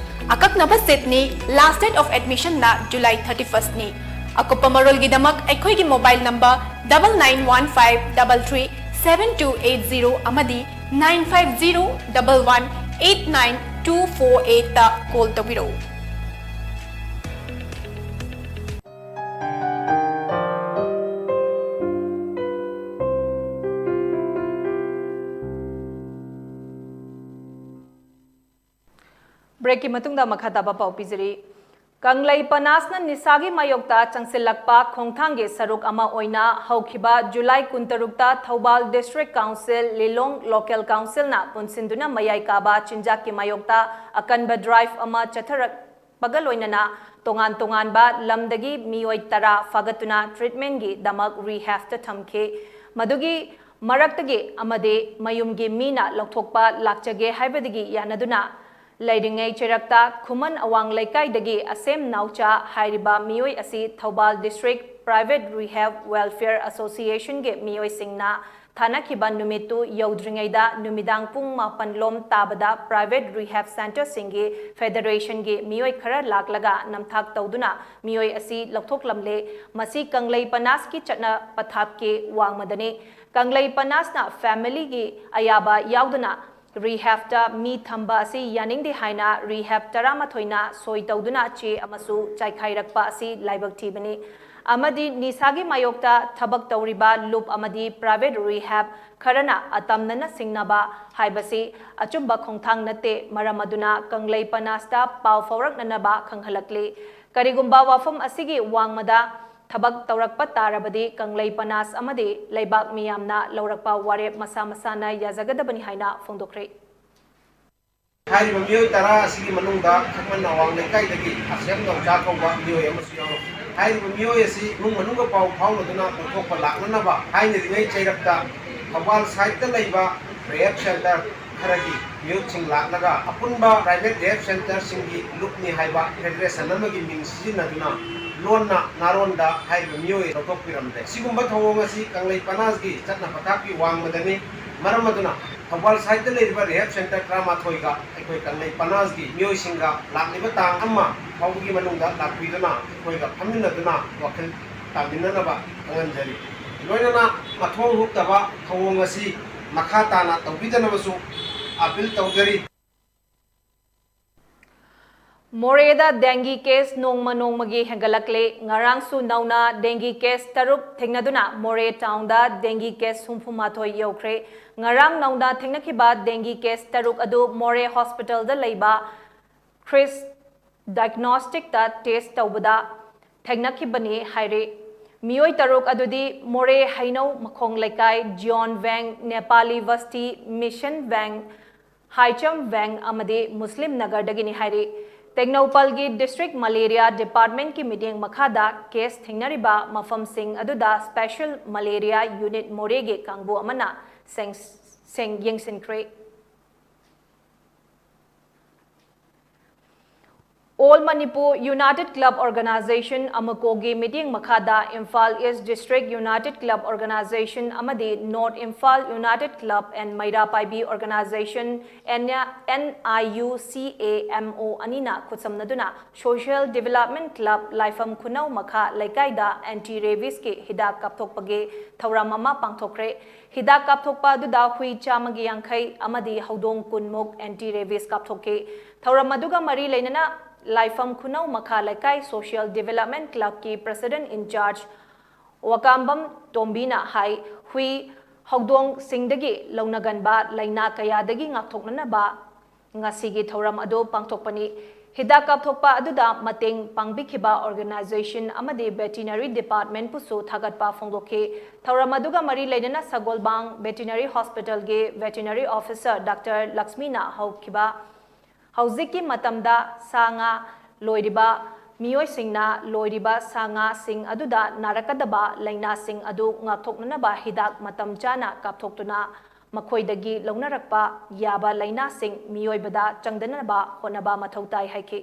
ꯑꯀꯛꯅꯕ seat ꯅꯤ, last date of admission ꯅ July thirty first ꯅꯤ꯫ ꯑꯀꯨꯞꯄ ꯃꯔꯣꯜꯒꯤꯗꯃꯛ ꯑꯩꯈꯣꯏꯒꯤ mobile number double nine one five double three seven two eight zero ꯑꯃꯗꯤ nine five zero double one eight nine two four eight ꯇ call ꯇꯧꯕꯤꯔꯛꯎ꯫ Break ꯀꯤ ꯃꯇꯨꯡꯗ ꯃꯈꯥ ꯇꯥꯕ ꯄꯥꯎ ꯄꯤꯖꯔꯤ꯫ ꯀꯪꯂꯩ ꯄꯅꯥꯁꯅ ꯅꯤꯁꯥꯒꯤ ꯃꯥꯌꯣꯛꯇ ꯆꯪꯁꯤꯜꯂꯛꯄ ꯈꯣꯡꯊꯥꯡꯒꯤ ꯁꯔꯨꯛ ꯑꯃ ꯑꯣꯏꯅ ꯍꯧꯈꯤꯕ July ꯀꯨꯟꯇꯔꯨꯛꯇ ꯊꯧꯕꯥꯜ District Council, ꯂꯤꯂꯣꯡ Local Council ꯅ ꯄꯨꯟꯁꯤꯟꯗꯨꯅ ꯃꯌꯥꯏ ꯀꯥꯕ ꯆꯤꯟꯖꯥꯛꯀꯤ ꯃꯥꯌꯣꯛꯇ ꯑꯀꯟꯕ drive ꯑꯃ ꯆꯠꯊꯔꯛꯄꯒ ꯂꯣꯏꯅꯅ ꯇꯣꯉꯥꯟ ꯇꯣꯉꯥꯟꯕ ꯂꯝꯗꯒꯤ ꯃꯤꯑꯣꯏ ꯇꯔꯥ ꯐꯥꯒꯠꯇꯨꯅ treatment ꯒꯤꯗꯃꯛ rehab ꯇ ꯊꯝꯈꯤ꯫ ꯃꯗꯨꯒꯤ ꯃꯔꯛꯇꯒꯤ ꯑꯃꯗꯤ ꯃꯌꯨꯝꯒꯤ ꯃꯤꯅ ꯂꯧꯊꯣꯛꯄ ꯂꯥꯛꯆꯒꯦ ꯍꯥꯏꯕꯗꯒꯤ ꯌꯥꯅꯗꯨꯅ ꯂꯩꯔꯤꯉꯩ ꯆꯩꯔꯛꯇ ꯈꯨꯃꯟ ꯑꯋꯥꯡ ꯂꯩꯀꯥꯏꯗꯒꯤ ꯑꯁꯦꯝ ꯅꯥꯎꯆꯥ ꯍꯥꯏꯔꯤꯕ ꯃꯤꯑꯣꯏ ꯑꯁꯤ Thoubal District Private Rehab Welfare Association ꯒꯤ ꯃꯤꯑꯣꯏꯁꯤꯡꯅ ꯊꯥꯅꯈꯤꯕ ꯅꯨꯃꯤꯠꯇꯨ ꯌꯧꯗ꯭ꯔꯤꯉꯩꯗ ꯅꯨꯃꯤꯗꯥꯡ ꯄꯨꯡ ꯃꯥꯄꯟ ꯂꯣꯝ ꯇꯥꯕꯗ private rehab centre ꯁꯤꯡꯒꯤ federation ꯒꯤ ꯃꯤꯑꯣꯏ ꯈꯔ ꯂꯥꯛꯂꯒ ꯅꯝꯊꯥꯛ ꯇꯧꯗꯨꯅ ꯃꯤꯑꯣꯏ ꯑꯁꯤ ꯂꯧꯊꯣꯛꯂꯝꯂꯦ꯫ ꯃꯁꯤ ꯀꯪꯂꯩ ꯄꯅꯥꯁꯀꯤ ꯆꯠꯅ ꯄꯊꯥꯞꯀꯤ ꯋꯥꯡꯃꯗꯅꯤ꯫ ꯀꯪꯂꯩ ꯄꯅꯥꯁꯅ family ꯒꯤ ꯑꯌꯥꯕ ꯌꯥꯎꯗꯅ rehab ꯇ ꯃꯤ ꯊꯝꯕ ꯑꯁꯤ ꯌꯥꯅꯤꯡꯗꯦ ꯍꯥꯏꯅ rehab ꯇꯔꯥꯃꯥꯊꯣꯏꯅ ꯁꯣꯏ ꯇꯧꯗꯨꯅ ꯆꯦ ꯑꯃꯁꯨ ꯆꯥꯏꯈꯥꯏꯔꯛꯄ ꯑꯁꯤ ꯂꯥꯏꯕꯛ ꯊꯤꯕꯅꯤ꯫ ꯑꯃꯗꯤ ꯅꯤꯁꯥꯒꯤ ꯃꯥꯌꯣꯛꯇ ꯊꯕꯛ ꯇꯧꯔꯤꯕ ꯂꯨꯞ ꯑꯃꯗꯤ private rehab ꯈꯔꯅ ꯑꯇꯝꯅꯅ ꯁꯤꯡꯅꯕ ꯍꯥꯏꯕꯁꯤ ꯑꯆꯨꯝꯕ ꯈꯣꯡꯊꯥꯡ ꯅꯠꯇꯦ꯫ ꯃꯔꯝ ꯑꯗꯨꯅ ꯀꯪꯂꯩ ꯄꯅꯥꯁꯇ ꯄꯥꯎ ꯐꯥꯎꯔꯛꯅꯅꯕ ꯈꯪꯍꯜꯂꯛꯂꯤ꯫ ꯀꯔꯤꯒꯨꯝꯕ ꯋꯥꯐꯝ ꯑꯁꯤꯒꯤ ꯋꯥꯡꯃꯗ ꯊꯕꯛ ꯇꯧꯔꯛꯄ ꯇꯥꯔꯕꯗꯤ ꯀꯪꯂꯩ ꯄꯅꯥꯁ ꯑꯃꯗꯤ ꯂꯩꯕꯥꯛ ꯃꯤꯌꯥꯝꯅ ꯂꯧꯔꯛꯄ ꯋꯥꯔꯦꯞ ꯃꯁꯥ ꯃꯁꯥꯅ ꯌꯥꯖꯒꯗꯕꯅꯤ ꯍꯥꯏꯅ ꯐꯣꯡꯗꯣꯛꯈ꯭ꯔꯦ꯫ ꯍꯥꯏꯔꯤꯕ ꯃꯤꯑꯣꯏ ꯇꯔꯥ ꯑꯁꯤꯒꯤ ꯃꯅꯨꯡꯗ ꯈꯨꯃꯟ ꯑꯋꯥꯡ ꯂꯩꯀꯥꯏꯗꯒꯤ ꯑꯁꯦꯝ ꯅꯧꯆꯥ ꯀꯧꯕ ꯃꯤꯑꯣꯏ ꯑꯃꯁꯨ ꯌꯥꯎꯔꯝꯃꯤ꯫ ꯍꯥꯏꯔꯤꯕ ꯃꯤꯑꯣꯏ ꯑꯁꯤ ꯏꯃꯨꯡ ꯃꯅꯨꯡꯒ ꯄꯥꯎ ꯐꯥꯎꯅꯗꯨꯅ ꯂꯧꯊꯣꯛꯄ ꯂꯥꯛꯅꯅꯕ ꯍꯥꯏꯅꯔꯤꯉꯩ ꯆꯩꯔꯛꯇ ꯊꯧꯕꯥꯜ side ꯇ ꯂꯩꯕ rehab centre ꯈꯔꯒꯤ ꯃꯤꯑꯣꯏꯁꯤꯡ ꯂꯥꯛꯂꯒ ꯑꯄꯨꯟꯕ private rehab centre ꯁꯤꯡꯒꯤ ꯂꯨꯞꯅꯤ ꯍꯥꯏꯕ federation ꯑꯃꯒꯤ ꯃꯤꯡ ꯁꯤꯖꯤꯟꯅꯗꯨꯅ ꯂꯣꯟꯅ ꯅꯥꯔꯣꯟꯗ ꯍꯥꯏꯔꯤꯕ ꯃꯤꯑꯣꯏ ꯂꯧꯊꯣꯛꯄꯤꯔꯝꯂꯦ꯫ ꯁꯤꯒꯨꯝꯕ ꯊꯧꯑꯣꯡ ꯑꯁꯤ ꯀꯪꯂꯩ ꯄꯅꯥꯁꯀꯤ ꯆꯠꯅ ꯄꯊꯥꯞꯀꯤ ꯋꯥꯡꯃꯗꯅꯤ꯫ ꯃꯔꯝ ꯑꯗꯨꯅ ꯊꯧꯕꯥꯜ side ꯇ ꯂꯩꯔꯤꯕ rehab centre ꯇꯔꯥꯃꯥꯊꯣꯏꯒ ꯑꯩꯈꯣꯏ ꯀꯪꯂꯩ ꯄꯅꯥꯁꯀꯤ ꯃꯤꯑꯣꯏꯁꯤꯡꯒ ꯂꯥꯛꯂꯤꯕ ꯇꯥꯡ ꯑꯃ ꯐꯥꯎꯕꯒꯤ ꯃꯅꯨꯡꯗ ꯂꯥꯛꯄꯤꯗꯨꯅ ꯑꯩꯈꯣꯏꯒ ꯐꯝꯃꯤꯟꯅꯗꯨꯅ ꯋꯥꯈꯜ ꯇꯥꯃꯤꯟꯅꯅꯕ ꯈꯪꯍꯟꯖꯔꯤ꯫ ꯂꯣꯏꯅꯅ ꯃꯊꯣꯡ ꯍꯨꯛꯇꯕ ꯊꯧꯑꯣꯡ ꯑꯁꯤ ꯃꯈꯥ ꯇꯥꯅ ꯇꯧꯕꯤꯗꯅꯕꯁꯨ appeal ꯇꯧꯖꯔꯤ꯫ ꯃꯣꯔꯦꯗ dengue case ꯅꯣꯡꯃ ꯅꯣꯡꯃꯒꯤ ꯍꯦꯟꯒꯠꯂꯛꯂꯦ꯫ ꯉꯔꯥꯡꯁꯨ ꯅꯧꯅ dengue case ꯇꯔꯨꯛ ꯊꯦꯡꯅꯗꯨꯅ ꯃꯣꯔꯦ town ꯗ dengue case ꯍꯨꯝꯐꯨ ꯃꯥꯊꯣꯏ ꯌꯧꯈ꯭ꯔꯦ꯫ ꯉꯔꯥꯡ ꯅꯧꯅ ꯊꯦꯡꯅꯈꯤꯕ dengue case ꯇꯔꯨꯛ ꯑꯗꯨ ꯃꯣꯔꯦ hospital ꯗ ꯂꯩꯕ Chris Diagnostic ꯇ test ꯇꯧꯕꯗ ꯊꯦꯡꯅꯈꯤꯕꯅꯤ ꯍꯥꯏꯔꯤ꯫ ꯃꯤꯑꯣꯏ ꯇꯔꯨꯛ ꯑꯗꯨꯗꯤ ꯃꯣꯔꯦ ꯍꯩꯅꯧ ꯃꯈꯣꯡ ꯂꯩꯀꯥꯏ, ꯖꯤꯌꯣꯟ ꯚꯦꯡ, ꯅꯦꯄꯥꯂꯤ ꯕꯁꯇꯤ, ꯃꯤꯁꯟ ꯚꯦꯡ, ꯍꯥꯏꯆꯝ ꯚꯦꯡ ꯑꯃꯗꯤ ꯃꯨꯁꯂꯤꯝ ꯅꯒꯔꯗꯒꯤꯅꯤ ꯍꯥꯏꯔꯤ꯫ ꯇꯦꯡꯅꯧꯄꯜꯒꯤ District Malaria Department ꯀꯤ ꯃꯤꯠꯌꯦꯡ ꯃꯈꯥꯗ case ꯊꯦꯡꯅꯔꯤꯕ ꯃꯐꯝꯁꯤꯡ ꯑꯗꯨꯗ Special Malaria Unit ꯃꯣꯔꯦꯒꯤ ꯀꯥꯡꯕꯨ ꯑꯃꯅ ꯁꯦꯡ-, ꯁꯦꯡ-, ꯌꯦꯡꯁꯤꯟꯈ꯭ꯔꯦ꯫ All Manipur United Club Organization, ꯑꯃꯀꯣꯒꯤ ꯃꯤꯠꯌꯦꯡ ꯃꯈꯥꯗ Imphal East District United Club Organization ꯑꯃꯗꯤ North Imphal United Club and ꯃꯩꯔꯥ ꯄꯥꯏꯕꯤ Organization, N I U C A M O ꯑꯅꯤꯅ ꯈꯨꯠꯁꯝꯅꯗꯨꯅ Social Development Club ꯂꯥꯏꯐꯝ ꯈꯨꯅꯧ ꯃꯈꯥ ꯂꯩꯀꯥꯏꯗ anti rabies ꯀꯤ ꯍꯤꯗꯥꯛ ꯀꯥꯞꯊꯣꯛꯄꯒꯤ ꯊꯧꯔꯝ ꯑꯃ ꯄꯥꯡꯊꯣꯛꯈ꯭ꯔꯦ꯫ ꯍꯤꯗꯥꯛ ꯀꯥꯞꯊꯣꯛꯄ ꯑꯗꯨꯗ ꯍꯨꯏ ꯆꯥꯝꯃꯒꯤ ꯌꯥꯡꯈꯩ ꯑꯃꯗꯤ ꯍꯧꯗꯣꯡ ꯀꯨꯟꯃꯨꯛ anti rabies ꯀꯥꯞꯊꯣꯛꯈꯤ꯫ ꯊꯧꯔꯝ ꯑꯗꯨꯒ ꯃꯔꯤ ꯂꯩꯅꯅ ꯂꯥꯏꯐꯝ ꯈꯨꯅꯧ ꯃꯈꯥ ꯂꯩꯀꯥꯏ Social Development Club ꯀꯤ President in Charge ꯋꯥꯀꯥꯝꯕꯝ ꯇꯣꯝꯕꯤꯅ ꯍꯥꯏ, ꯍꯨꯏ ꯍꯧꯗꯣꯡꯁꯤꯡꯗꯒꯤ ꯂꯧꯅꯒꯟꯕ ꯂꯥꯏꯅꯥ ꯀꯌꯥꯗꯒꯤ ꯉꯥꯛꯊꯣꯛꯅꯅꯕ ꯉꯁꯤꯒꯤ ꯊꯧꯔꯝ ꯑꯗꯨ ꯄꯥꯡꯊꯣꯛꯄꯅꯤ꯫ ꯍꯤꯗꯥꯛ ꯀꯥꯞꯊꯣꯛꯄ ꯑꯗꯨꯗ ꯃꯇꯦꯡ ꯄꯥꯡꯕꯤꯈꯤꯕ organization ꯑꯃꯗꯤ Veterinary Department ꯄꯨꯁꯨ ꯊꯥꯒꯠꯄ ꯐꯣꯡꯗꯣꯛꯈꯤ꯫ ꯊꯧꯔꯝ ꯑꯗꯨꯒ ꯃꯔꯤ ꯂꯩꯅꯅ ꯁꯒꯣꯜꯕꯥꯡ Veterinary Hospital ꯒꯤ Veterinary Officer Doctor ꯂꯛꯁꯃꯤꯅ ꯍꯧꯈꯤꯕ, ꯍꯧꯖꯤꯛꯀꯤ ꯃꯇꯝꯗ ꯁꯥ ꯉꯥ ꯂꯣꯏꯔꯤꯕ ꯃꯤꯑꯣꯏꯁꯤꯡꯅ ꯂꯣꯏꯔꯤꯕ ꯁꯥ ꯉꯥꯁꯤꯡ ꯑꯗꯨꯗ ꯅꯥꯔꯛꯀꯗꯕ ꯂꯥꯏꯅꯥꯁꯤꯡ ꯑꯗꯨ ꯉꯥꯛꯊꯣꯛꯅꯅꯕ ꯍꯤꯗꯥꯛ ꯃꯇꯝ ꯆꯥꯅ ꯀꯥꯞꯊꯣꯛꯇꯨꯅ ꯃꯈꯣꯏꯗꯒꯤ ꯂꯧꯅꯔꯛꯄ ꯌꯥꯕ ꯂꯥꯏꯅꯥꯁꯤꯡ ꯃꯤꯑꯣꯏꯕꯗ ꯆꯪꯗꯅꯕ ꯍꯣꯠꯅꯕ ꯃꯊꯧ ꯇꯥꯏ ꯍꯥꯏꯈꯤ꯫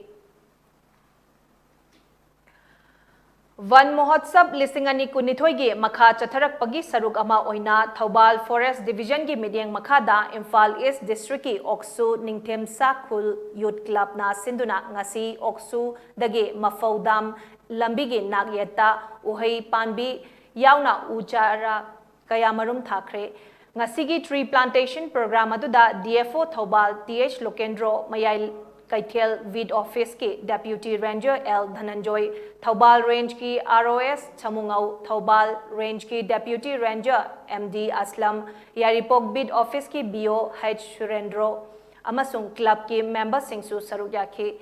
ꯚꯟ ꯃꯍꯣꯠꯁꯕ ꯂꯤꯁꯤꯡ ꯑꯅꯤ ꯀꯨꯟꯅꯤꯊꯣꯏꯒꯤ ꯃꯈꯥ ꯆꯠꯊꯔꯛꯄꯒꯤ ꯁꯔꯨꯛ ꯑꯃ ꯑꯣꯏꯅ ꯊꯧꯕꯥꯜ Forest Division ꯒꯤ ꯃꯤꯠꯌꯦꯡ ꯃꯈꯥꯗ ꯏꯝꯐꯥꯜ East District ꯀꯤ ꯑꯣꯛꯁꯨ ꯅꯤꯡꯊꯦꯝꯁꯥ ꯈꯨꯜ Youth Club ꯅ ꯁꯤꯟꯗꯨꯅ ꯉꯁꯤ ꯑꯣꯛꯁꯨꯗꯒꯤ ꯃꯐꯧ ꯗꯥꯝ ꯂꯝꯕꯤꯒꯤ ꯅꯥꯛꯌꯦꯠꯇ ꯎꯍꯩ ꯄꯥꯝꯕꯤ ꯌꯥꯎꯅ ꯎ ꯆꯥꯔꯥ ꯀꯌꯥꯃꯔꯨꯝ ꯊꯥꯈ꯭ꯔꯦ꯫ ꯉꯁꯤꯒꯤ tree plantation program ꯑꯗꯨꯗ D F O Thoubal T H Lokendro, ꯃꯌꯥꯏ ꯀꯩꯊꯦꯜ Beat Office ꯀꯤ Deputy Ranger L ꯙꯅꯟꯖꯣꯏ, Thoubal Range ꯀꯤ R O S ꯁꯃꯨꯉꯧ, Thoubal Range ꯀꯤ Deputy Ranger M D ꯑꯁꯂꯝ, ꯌꯥꯏꯔꯤꯄꯣꯛ Beat Office ꯀꯤ B O H ꯁꯨꯔꯦꯟꯗ꯭ꯔꯣ ꯑꯃꯁꯨꯡ club ꯀꯤ member ꯁꯤꯡꯁꯨ ꯁꯔꯨꯛ ꯌꯥꯈꯤ꯫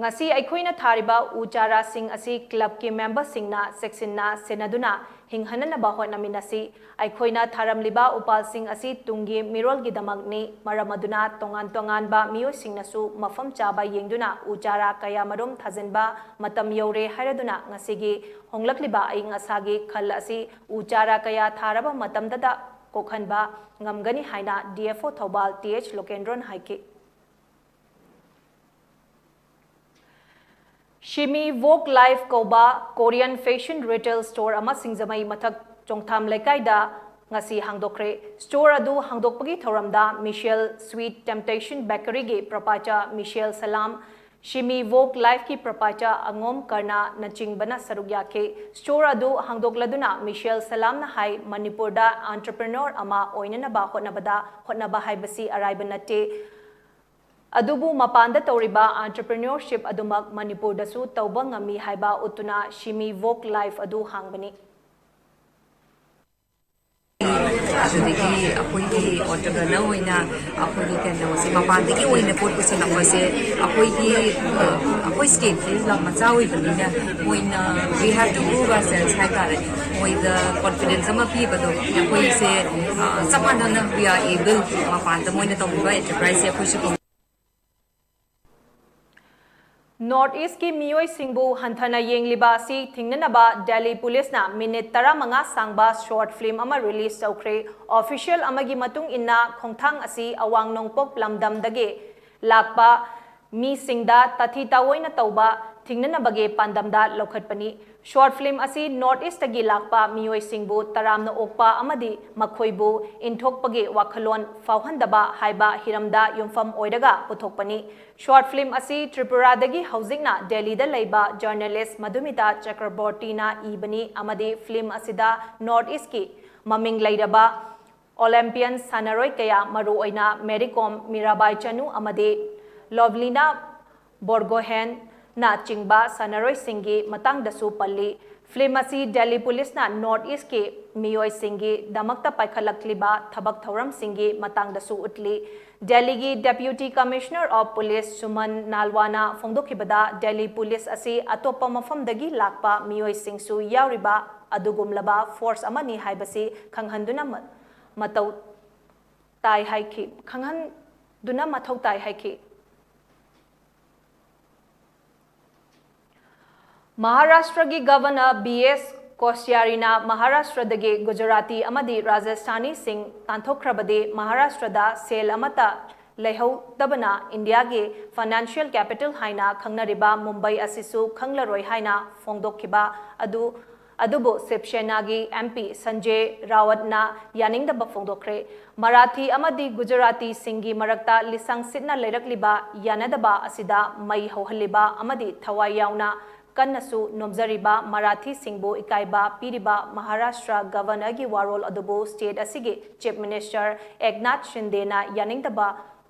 ꯉꯁꯤ ꯑꯩꯈꯣꯏꯅ ꯊꯥꯔꯤꯕ ꯎ ꯆꯥꯔꯥꯁꯤꯡ ꯑꯁꯤ clubꯀꯤ memberꯁꯤꯡꯅ ꯆꯦꯛꯁꯤꯟꯅ ꯁꯦꯟꯅꯗꯨꯅ ꯍꯤꯡꯍꯟꯅꯅꯕ ꯍꯣꯠꯅꯃꯤꯟꯅꯁꯤ꯫ ꯑꯩꯈꯣꯏꯅ ꯊꯥꯔꯝꯂꯤꯕ ꯎꯄꯥꯜꯁꯤꯡ ꯑꯁꯤ ꯇꯨꯡꯒꯤ ꯃꯤꯔꯣꯜꯒꯤꯗꯃꯛꯅꯤ꯫ ꯃꯔꯝ ꯑꯗꯨꯅ ꯇꯣꯉꯥꯟ ꯇꯣꯉꯥꯟꯕ ꯃꯤꯑꯣꯏꯁꯤꯡꯅꯁꯨ ꯃꯐꯝ ꯆꯥꯕ ꯌꯦꯡꯗꯨꯅ ꯎ ꯆꯥꯔꯥ ꯀꯌꯥꯃꯔꯨꯝ ꯊꯥꯖꯤꯟꯕ ꯃꯇꯝ ꯌꯧꯔꯦ ꯍꯥꯏꯔꯗꯨꯅ ꯉꯁꯤꯒꯤ ꯍꯣꯡꯂꯛꯂꯤꯕ ꯑꯏꯪ ꯑꯁꯥꯒꯤ ꯈꯜ ꯑꯁꯤ ꯎ ꯆꯥꯔꯥ ꯀꯌꯥ ꯊꯥꯔꯕ ꯃꯇꯝꯗꯇ ꯀꯣꯛꯍꯟꯕ ꯉꯝꯒꯅꯤ ꯍꯥꯏꯅ DFO ꯊꯧꯕꯥꯜ ꯇꯤ ꯑꯩꯆ ꯂꯣꯀꯦꯟꯗ꯭ꯔꯣꯅ ꯍꯥꯏꯈꯤ꯫ Shimi Vogue Life ꯀꯧꯕ Korean fashion retail store ꯑꯃ ꯁꯤꯡꯖꯃꯩ ꯃꯊꯛ ꯆꯣꯡꯊꯥꯝ ꯂꯩꯀꯥꯏꯗ ꯉꯁꯤ ꯍꯥꯡꯗꯣꯛꯈ꯭ꯔꯦ꯫ Store ꯑꯗꯨ ꯍꯥꯡꯗꯣꯛꯄꯒꯤ ꯊꯧꯔꯝꯗ Michelle Sweet Temptation Bakeryꯒꯤ proprietor Michelle Salam, Shimi Vogue Lifeꯀꯤ proprietor ꯑꯉꯣꯝ ꯀꯔꯅꯅꯆꯤꯡꯕꯅ ꯁꯔꯨꯛ ꯌꯥꯈꯤ꯫ Store ꯑꯗꯨ ꯍꯥꯡꯗꯣꯛꯂꯗꯨꯅ Michelle Salamꯅ ꯍꯥꯏ, ꯃꯅꯤꯄꯨꯔꯗ entrepreneur ꯑꯃ ꯑꯣꯏꯅꯅꯕ ꯍꯣꯠꯅꯕꯗ ꯍꯣꯠꯅꯕ ꯍꯥꯏꯕꯁꯤ ꯑꯔꯥꯏꯕ ꯅꯠꯇꯦ꯫ ꯑꯗꯨꯕꯨ ꯃꯄꯥꯟꯗ ꯇꯧꯔꯤꯕ entrepreneurship ꯑꯗꯨꯃꯛ ꯃꯅꯤꯄꯨꯔꯗꯁꯨ ꯇꯧꯕ ꯉꯝꯃꯤ ꯍꯥꯏꯕ ꯎꯠꯇꯨꯅ Shimi Vogue Life ꯑꯗꯨ ꯍꯥꯡꯕꯅꯤ꯫ ꯑꯗꯨꯗꯒꯤ ꯑꯩꯈꯣꯏꯒꯤ entrepreneur ꯑꯣꯏꯅ ꯑꯩꯈꯣꯏꯒꯤ ꯀꯩꯅꯣꯁꯦ ꯃꯄꯥꯟꯗꯒꯤ ꯑꯣꯏꯅ ꯄꯣꯠ ꯄꯨꯁꯤꯜꯂꯛꯄꯁꯦ ꯑꯩꯈꯣꯏꯒꯤ ꯑꯩꯈꯣꯏ stateꯀꯤ ꯂꯝ ꯃꯆꯥ ꯑꯣꯏꯕꯅꯤꯅ ꯃꯣꯏꯅ we have to prove ourselves ꯍꯥꯏꯇꯥꯔꯦ꯫ ꯃꯣꯏꯗ confidence ꯑꯃ ꯄꯤꯕꯗꯣ ꯑꯩꯈꯣꯏꯁꯦ ꯆꯞ ꯃꯥꯟꯅꯅ we are able ꯃꯄꯥꯟꯗ ꯃꯣꯏꯅ ꯇꯧꯔꯤꯕ enterpriseꯁꯦ ꯑꯩꯈꯣꯏꯁꯨ North Eastꯀꯤ ꯃꯤꯑꯣꯏꯁꯤꯡꯕꯨ ꯍꯟꯊꯅ ꯌꯦꯡꯂꯤꯕ ꯑꯁꯤ ꯊꯤꯡꯅꯅꯕ ꯗꯦꯜꯂꯤ ꯄꯨꯂꯤꯁꯅ minute ꯇꯔꯥꯃꯉꯥ ꯁꯥꯡꯕ short film ꯑꯃ release ꯇꯧꯈ꯭ꯔꯦ꯫ Official ꯑꯃꯒꯤ ꯃꯇꯨꯡ ꯏꯟꯅ ꯈꯣꯡꯊꯥꯡ ꯑꯁꯤ ꯑꯋꯥꯡ ꯅꯣꯡꯄꯣꯛ ꯂꯝꯗꯝꯗꯒꯤ ꯂꯥꯛꯄ ꯃꯤꯁꯤꯡꯗ ꯇꯥꯊꯤ ꯇꯥꯑꯣꯏꯅ ꯇꯧꯕ ꯊꯤꯡꯅꯅꯕꯒꯤ ꯄꯥꯟꯗꯝꯗ ꯂꯧꯈꯠꯄꯅꯤ꯫ Short film ꯑꯁꯤ North Eastꯇꯒꯤ ꯂꯥꯛꯄ ꯃꯤꯑꯣꯏꯁꯤꯡꯕꯨ ꯇꯔꯥꯝꯅ ꯑꯣꯛꯄ ꯑꯃꯗꯤ ꯃꯈꯣꯏꯕꯨ ꯏꯟꯊꯣꯛꯄꯒꯤ ꯋꯥꯈꯜꯂꯣꯟ ꯐꯥꯎꯍꯟꯗꯕ ꯍꯥꯏꯕ ꯍꯤꯔꯝꯗ ꯌꯨꯝꯐꯝ ꯑꯣꯏꯔꯒ ꯄꯨꯊꯣꯛꯄꯅꯤ꯫ Short film ꯑꯁꯤ ꯇ꯭ꯔꯤꯄꯨꯔꯥꯗꯒꯤ ꯍꯧꯖꯤꯛꯅ ꯗꯦꯜꯂꯤꯗ ꯂꯩꯕ journalist ꯃꯙꯨꯃꯤꯇꯥ ꯆꯀ꯭ꯔꯕꯣꯔꯇꯤꯅ ꯏꯕꯅꯤ ꯑꯃꯗꯤ film ꯑꯁꯤꯗ North Eastꯀꯤ ꯃꯃꯤꯡ ꯂꯩꯔꯕ Olympian ꯁꯥꯟꯅꯔꯣꯏ ꯀꯌꯥ, ꯃꯔꯨꯑꯣꯏꯅ ꯃꯦꯔꯤ ꯀꯣꯝ, ꯃꯤꯔꯥꯕꯥꯏ ꯆꯅꯨ ꯑꯃꯗꯤ ꯂꯣꯚꯂꯤꯅꯥ ꯕꯣꯔꯒꯣꯍꯦꯟꯅꯆꯤꯡꯕ ꯁꯥꯟꯅꯔꯣꯏꯁꯤꯡꯒꯤ ꯃꯇꯥꯡꯗꯁꯨ ꯄꯜꯂꯤ꯫ Film ꯑꯁꯤ ꯗꯦꯜꯂꯤ ꯄꯨꯂꯤꯁꯅ North East ꯀꯤ ꯃꯤꯑꯣꯏꯁꯤꯡꯒꯤꯗꯃꯛꯇ ꯄꯥꯏꯈꯠꯂꯛꯂꯤꯕ ꯊꯕꯛ ꯊꯧꯔꯝꯁꯤꯡꯒꯤ ꯃꯇꯥꯡꯗꯁꯨ ꯎꯠꯂꯤ꯫ ꯗꯦꯜꯂꯤꯒꯤ Deputy Commissioner of Police Suman ꯅꯥꯜꯋꯥꯅ ꯐꯣꯡꯗꯣꯛꯈꯤꯕꯗ, ꯗꯦꯜꯂꯤ ꯄꯨꯂꯤꯁ ꯑꯁꯤ ꯑꯇꯣꯞꯄ ꯃꯐꯝꯗꯒꯤ ꯂꯥꯛꯄ ꯃꯤꯑꯣꯏꯁꯤꯡꯁꯨ ꯌꯥꯎꯔꯤꯕ ꯑꯗꯨꯒꯨꯝꯂꯕ force ꯑꯃꯅꯤ ꯍꯥꯏꯕꯁꯤ ꯈꯪꯍꯟꯗꯨꯅ ꯃ-, ꯃꯇꯧ ꯇꯥꯏ ꯍꯥꯏꯈꯤ, ꯈꯪꯍꯟꯗꯨꯅ ꯃꯊꯧ ꯇꯥꯏ ꯍꯥꯏꯈꯤ꯫ ꯃꯍꯥꯔꯥꯁꯇ꯭ꯔꯒꯤ ꯒꯚꯔꯅꯔ ꯕꯤ ꯑꯦꯁ ꯀꯣꯁꯤꯌꯥꯔꯤꯅ ꯃꯍꯥꯔꯥꯁꯇ꯭ꯔꯗꯒꯤ ꯒꯨꯖꯔꯥꯇꯤ ꯑꯃꯗꯤ ꯔꯥꯖꯁꯊꯥꯅꯤꯁꯤꯡ ꯇꯥꯟꯊꯣꯛꯈ꯭ꯔꯕꯗꯤ ꯃꯍꯥꯔꯥꯁꯇ꯭ꯔꯗ ꯁꯦꯜ ꯑꯃꯠꯇ ꯂꯩꯍꯧꯗꯕꯅ ꯏꯟꯗꯤꯌꯥꯒꯤ financial capital ꯍꯥꯏꯅ ꯈꯪꯅꯔꯤꯕ ꯃꯨꯝꯕꯩ ꯑꯁꯤꯁꯨ ꯈꯪꯂꯔꯣꯏ ꯍꯥꯏꯅ ꯐꯣꯡꯗꯣꯛꯈꯤꯕ ꯑꯗꯨ, ꯑꯗꯨꯕꯨ ꯁꯤꯕ ꯁꯦꯅꯥꯒꯤ M P ꯁꯟꯖꯦ ꯔꯥꯋꯠꯅ ꯌꯥꯅꯤꯡꯗꯕ ꯐꯣꯡꯗꯣꯛꯈ꯭ꯔꯦ꯫ ꯃꯔꯥꯊꯤ ꯑꯃꯗꯤ ꯒꯨꯖꯔꯥꯇꯤꯁꯤꯡꯒꯤ ꯃꯔꯛꯇ ꯂꯤꯁꯪ ꯁꯤꯠꯅ ꯂꯩꯔꯛꯂꯤꯕ ꯌꯥꯅꯗꯕ ꯑꯁꯤꯗ ꯃꯩ ꯍꯧꯍꯜꯂꯤꯕ ꯑꯃꯗꯤ ꯊꯋꯥꯏ ꯌꯥꯎꯅ ꯀꯟꯅꯁꯨ ꯅꯣꯝꯖꯔꯤꯕ ꯃꯔꯥꯊꯤꯁꯤꯡꯕꯨ ꯏꯀꯥꯏꯕ ꯄꯤꯔꯤꯕ ꯃꯍꯥꯔꯥꯁꯇ꯭ꯔ ꯒꯚꯔꯅꯔꯒꯤ ꯋꯥꯔꯣꯜ ꯑꯗꯨꯕꯨ state ꯑꯁꯤꯒꯤ Chief Minister ꯑꯦꯛꯅꯥꯊ ꯁꯤꯟꯗꯦꯅ ꯌꯥꯅꯤꯡꯗꯕ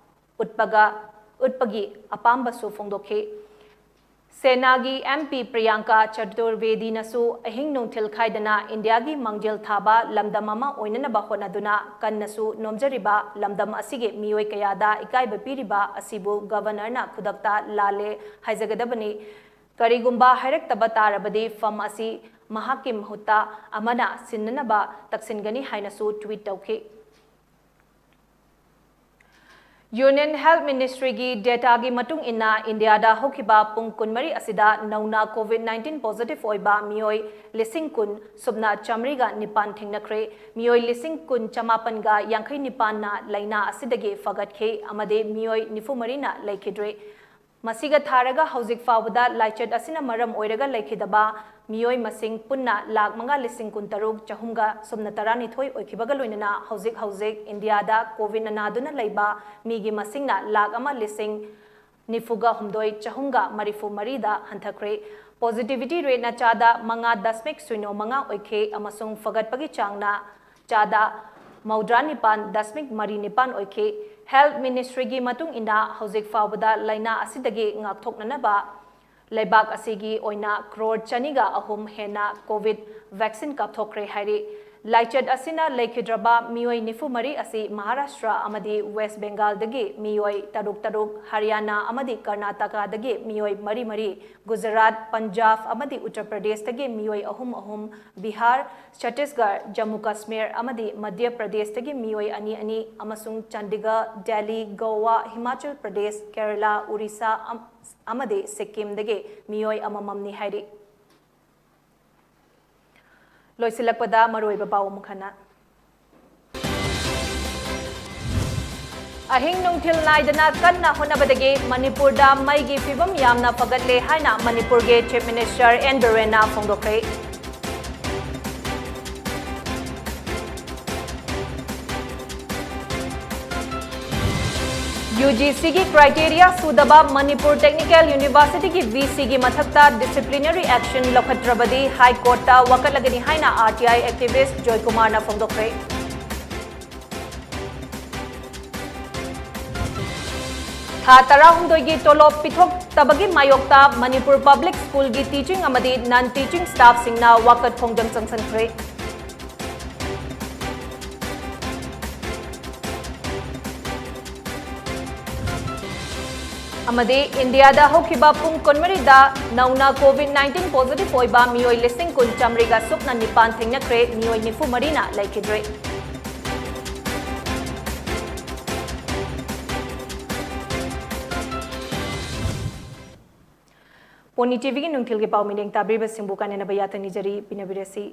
ꯎꯠꯄꯒ, ꯎꯠꯄꯒꯤ ꯑꯄꯥꯝꯕꯁꯨ ꯐꯣꯡꯗꯣꯛꯈꯤ꯫ ꯁꯦꯅꯥꯒꯤ M P ꯄ꯭ꯔꯤꯌꯥꯡꯀꯥ ꯆꯇꯨꯔꯕꯦꯗꯤꯅꯁꯨ ꯑꯍꯤꯡ ꯅꯨꯡꯊꯤꯜ ꯈꯥꯏꯗꯅ ꯏꯟꯗꯤꯌꯥꯒꯤ ꯃꯥꯡꯖꯤꯜ ꯊꯥꯕ ꯂꯝꯗꯝ ꯑꯃ ꯑꯣꯏꯅꯅꯕ ꯍꯣꯠꯅꯗꯨꯅ ꯀꯟꯅꯁꯨ ꯅꯣꯝꯖꯔꯤꯕ ꯂꯝꯗꯝ ꯑꯁꯤꯒꯤ ꯃꯤꯑꯣꯏ ꯀꯌꯥꯗ ꯏꯀꯥꯏꯕ ꯄꯤꯔꯤꯕ ꯑꯁꯤꯕꯨ ꯒꯚꯔꯅꯔꯅ ꯈꯨꯗꯛꯇ ꯂꯥꯜꯂꯦ ꯍꯥꯏꯖꯒꯗꯕꯅꯤ꯫ ꯀꯔꯤꯒꯨꯝꯕ ꯍꯥꯏꯔꯛꯇꯕ ꯇꯥꯔꯕꯗꯤ ꯐꯝ ꯑꯁꯤ ꯃꯍꯥꯛꯀꯤ ꯃꯍꯨꯠꯇ ꯑꯃꯅ ꯁꯤꯟꯅꯅꯕ ꯇꯛꯁꯤꯟꯒꯅꯤ ꯍꯥꯏꯅꯁꯨ tweet ꯇꯧꯈꯤ꯫ Union Health Ministryꯒꯤ dataꯒꯤ ꯃꯇꯨꯡ ꯏꯟꯅ, ꯏꯟꯗꯤꯌꯥꯗ ꯍꯧꯈꯤꯕ ꯄꯨꯡ ꯀꯨꯟꯃꯔꯤ ꯑꯁꯤꯗ ꯅꯧꯅ COVID nineteen positive ꯑꯣꯏꯕ ꯃꯤꯑꯣꯏ ꯂꯤꯁꯤꯡ ꯀꯨꯟ ꯁꯨꯞꯅ ꯆꯥꯃꯔꯤꯒ ꯅꯤꯄꯥꯟ ꯊꯦꯡꯅꯈ꯭ꯔꯦ꯫ ꯃꯤꯑꯣꯏ ꯂꯤꯁꯤꯡ ꯀꯨꯟ ꯆꯃꯥꯄꯟꯒ ꯌꯥꯡꯈꯩ ꯅꯤꯄꯥꯟꯅ ꯂꯥꯏꯅꯥ ꯑꯁꯤꯗꯒꯤ ꯐꯒꯠꯈꯤ ꯑꯃꯗꯤ ꯃꯤꯑꯣꯏ ꯅꯤꯐꯨ ꯃꯔꯤꯅ ꯂꯩꯈꯤꯗ꯭ꯔꯦ꯫ ꯃꯁꯤꯒ ꯊꯥꯔꯒ ꯍꯧꯖꯤꯛ ꯐꯥꯎꯕꯗ ꯂꯥꯏꯆꯠ ꯑꯁꯤꯅ ꯃꯔꯝ ꯑꯣꯏꯔꯒ ꯂꯩꯈꯤꯗꯕ ꯃꯤꯑꯣꯏ ꯃꯁꯤꯡ ꯄꯨꯟꯅ ꯂꯥꯈ ꯃꯉꯥ ꯂꯤꯁꯤꯡ ꯀꯨꯟꯇꯔꯨꯛ ꯆꯍꯨꯝꯒ ꯁꯨꯞꯅ ꯇꯔꯥꯅꯤꯊꯣꯏ ꯑꯣꯏꯈꯤꯕꯒ ꯂꯣꯏꯅꯅ ꯍꯧꯖꯤꯛ ꯍꯧꯖꯤꯛ ꯏꯟꯗꯤꯌꯥꯗ COVIDꯅ ꯅꯥꯗꯨꯅ ꯂꯩꯕ ꯃꯤꯒꯤ ꯃꯁꯤꯡꯅ ꯂꯥꯈ ꯑꯃ ꯂꯤꯁꯤꯡ ꯅꯤꯐꯨꯒ ꯍꯨꯝꯗꯣꯏ ꯆꯍꯨꯝꯒ ꯃꯔꯤꯐꯨ ꯃꯔꯤꯗ ꯍꯟꯊꯈ꯭ꯔꯦ꯫ Positivity rateꯅ ꯆꯥꯗ ꯃꯉꯥ ꯗꯁꯃꯤꯛ ꯁꯤꯅꯣ ꯃꯉꯥ ꯑꯣꯏꯈꯤ ꯑꯃꯁꯨꯡ ꯐꯒꯠꯄꯒꯤ ꯆꯥꯡꯅ ꯆꯥꯗ ꯃꯧꯗ꯭ꯔꯥ ꯅꯤꯄꯥꯟ ꯗꯁꯃꯤꯛ ꯃꯔꯤ ꯅꯤꯄꯥꯟ ꯑꯣꯏꯈꯤ꯫ Health Ministryꯒꯤ ꯃꯇꯨꯡ ꯏꯟꯅ ꯍꯧꯖꯤꯛ ꯐꯥꯎꯕꯗ ꯂꯥꯏꯅꯥ ꯑꯁꯤꯗꯒꯤ ꯉꯥꯛꯊꯣꯛꯅꯅꯕ ꯂꯩꯕꯥꯛ ꯑꯁꯤꯒꯤ ꯑꯣꯏꯅ ꯀ꯭ꯔꯣꯔ ꯆꯅꯤꯒ ꯑꯍꯨꯝ ꯍꯦꯟꯅ ꯀꯣꯚꯤꯗ ꯚꯦꯛꯁꯤꯟ ꯀꯥꯞꯊꯣꯛꯈ꯭ꯔꯦ ꯍꯥꯏꯔꯤ꯫ ꯂꯥꯏꯆꯠ ꯑꯁꯤꯅ ꯂꯩꯈꯤꯗ꯭ꯔꯕ ꯃꯤꯑꯣꯏ ꯅꯤꯐꯨ ꯃꯔꯤ ꯑꯁꯤ ꯃꯍꯥꯔꯥꯁꯇ꯭ꯔ ꯑꯃꯗꯤ ꯋꯦꯁ꯭ꯠ ꯕꯦꯡꯒꯥꯜꯗꯒꯤ ꯃꯤꯑꯣꯏ ꯇꯔꯨꯛ ꯇꯔꯨꯛ, ꯍꯔꯤꯌꯥꯅꯥ ꯑꯃꯗꯤ ꯀꯔꯅꯥꯇꯀꯥꯗꯒꯤ ꯃꯤꯑꯣꯏ ꯃꯔꯤ ꯃꯔꯤ, ꯒꯨꯖꯔꯥꯠ, ꯄꯟꯖꯥꯕ ꯑꯃꯗꯤ ꯎꯠꯇꯔ ꯄ꯭ꯔꯗꯦꯁꯇꯒꯤ ꯃꯤꯑꯣꯏ ꯑꯍꯨꯝ ꯑꯍꯨꯝ, ꯕꯤꯍꯥꯔ, ꯆꯇꯤꯁꯒꯔ, ꯖꯝꯃꯨ ꯀꯥꯁꯃꯤꯔ ꯑꯃꯗꯤ ꯃꯙ꯭ꯌ ꯄ꯭ꯔꯗꯦꯁꯇꯒꯤ ꯃꯤꯑꯣꯏ ꯑꯅꯤ ꯑꯅꯤ ꯑꯃꯁꯨꯡ ꯆꯟꯗꯤꯒꯔ, ꯗꯦꯜꯂꯤ, ꯒꯣꯋꯥ, ꯍꯤꯃꯥꯆꯜ ꯄ꯭ꯔꯗꯦꯁ, ꯀꯦꯔꯂꯥ, ꯎꯔꯤꯁꯥ ꯑꯝ-, ꯑꯃꯗꯤ ꯁꯤꯛꯀꯤꯝꯗꯒꯤ ꯃꯤꯑꯣꯏ ꯑꯃꯃꯝꯅꯤ ꯍꯥꯏꯔꯤ꯫ ꯂꯣꯏꯁꯤꯜꯂꯛꯄꯗ ꯃꯔꯨꯑꯣꯏꯕ ꯄꯥꯎ ꯑꯃꯨꯛ ꯍꯟꯅ꯫ ꯑꯍꯤꯡ ꯅꯨꯡꯊꯤꯜ ꯅꯥꯏꯗꯅ ꯀꯟꯅ ꯍꯣꯠꯅꯕꯗꯒꯤ ꯃꯅꯤꯄꯨꯔꯗ ꯃꯩꯒꯤ ꯐꯤꯕꯝ ꯌꯥꯝꯅ ꯐꯒꯠꯂꯦ ꯍꯥꯏꯅ ꯃꯅꯤꯄꯨꯔꯒꯤ Chief Minister ꯑꯦꯟ ꯕꯤꯔꯦꯟꯅ ꯐꯣꯡꯗꯣꯛꯈ꯭ꯔꯦ꯫ UGCꯒꯤ criteria ꯁꯨꯗꯕ ꯃꯅꯤꯄꯨꯔ Technical Universityꯒꯤ VCꯒꯤ ꯃꯊꯛꯇ disciplinary action ꯂꯧꯈꯠꯇ꯭ꯔꯕꯗꯤ High Courtꯇ ꯋꯥꯀꯠꯂꯒꯅꯤ ꯍꯥꯏꯅ RTI activist ꯖꯣꯏꯀꯨꯃꯥꯔꯅ ꯐꯣꯡꯗꯣꯛꯈ꯭ꯔꯦ꯫ ꯊꯥ ꯇꯔꯥꯍꯨꯝꯗꯣꯏꯒꯤ ꯇꯣꯂꯣꯞ ꯄꯤꯊꯣꯛꯇꯕꯒꯤ ꯃꯥꯌꯣꯛꯇ ꯃꯅꯤꯄꯨꯔ Public Schoolꯒꯤ teaching ꯑꯃꯗꯤ non teaching staffꯁꯤꯡꯅ ꯋꯥꯀꯠ ꯈꯣꯡꯖꯪ ꯆꯪꯁꯤꯟꯈ꯭ꯔꯦ꯫ ꯑꯃꯗꯤ ꯏꯟꯗꯤꯌꯥꯗ ꯍꯧꯈꯤꯕ ꯄꯨꯡ ꯀꯨꯟꯃꯔꯤꯗ ꯅꯧꯅ COVID nineteen positive ꯑꯣꯏꯕ ꯃꯤꯑꯣꯏ ꯂꯤꯁꯤꯡ ꯀꯨꯟ ꯆꯥꯃꯔꯤꯒ ꯁꯨꯞꯅ ꯅꯤꯄꯥꯟ ꯊꯦꯡꯅꯈ꯭ꯔꯦ, ꯃꯤꯑꯣꯏ ꯅꯤꯐꯨ ꯃꯔꯤꯅ ꯂꯩꯈꯤꯗ꯭ꯔꯦ꯫ Pony TVꯒꯤ ꯅꯨꯡꯊꯤꯜꯒꯤ ꯄꯥꯎ ꯃꯤꯠꯌꯦꯡ ꯇꯥꯕꯤꯔꯤꯕꯁꯤꯡꯕꯨ ꯀꯥꯏꯅꯅꯕ ꯌꯥꯊꯪ ꯅꯤꯖꯔꯤ, ꯄꯤꯅꯕꯤꯔꯁꯤ꯫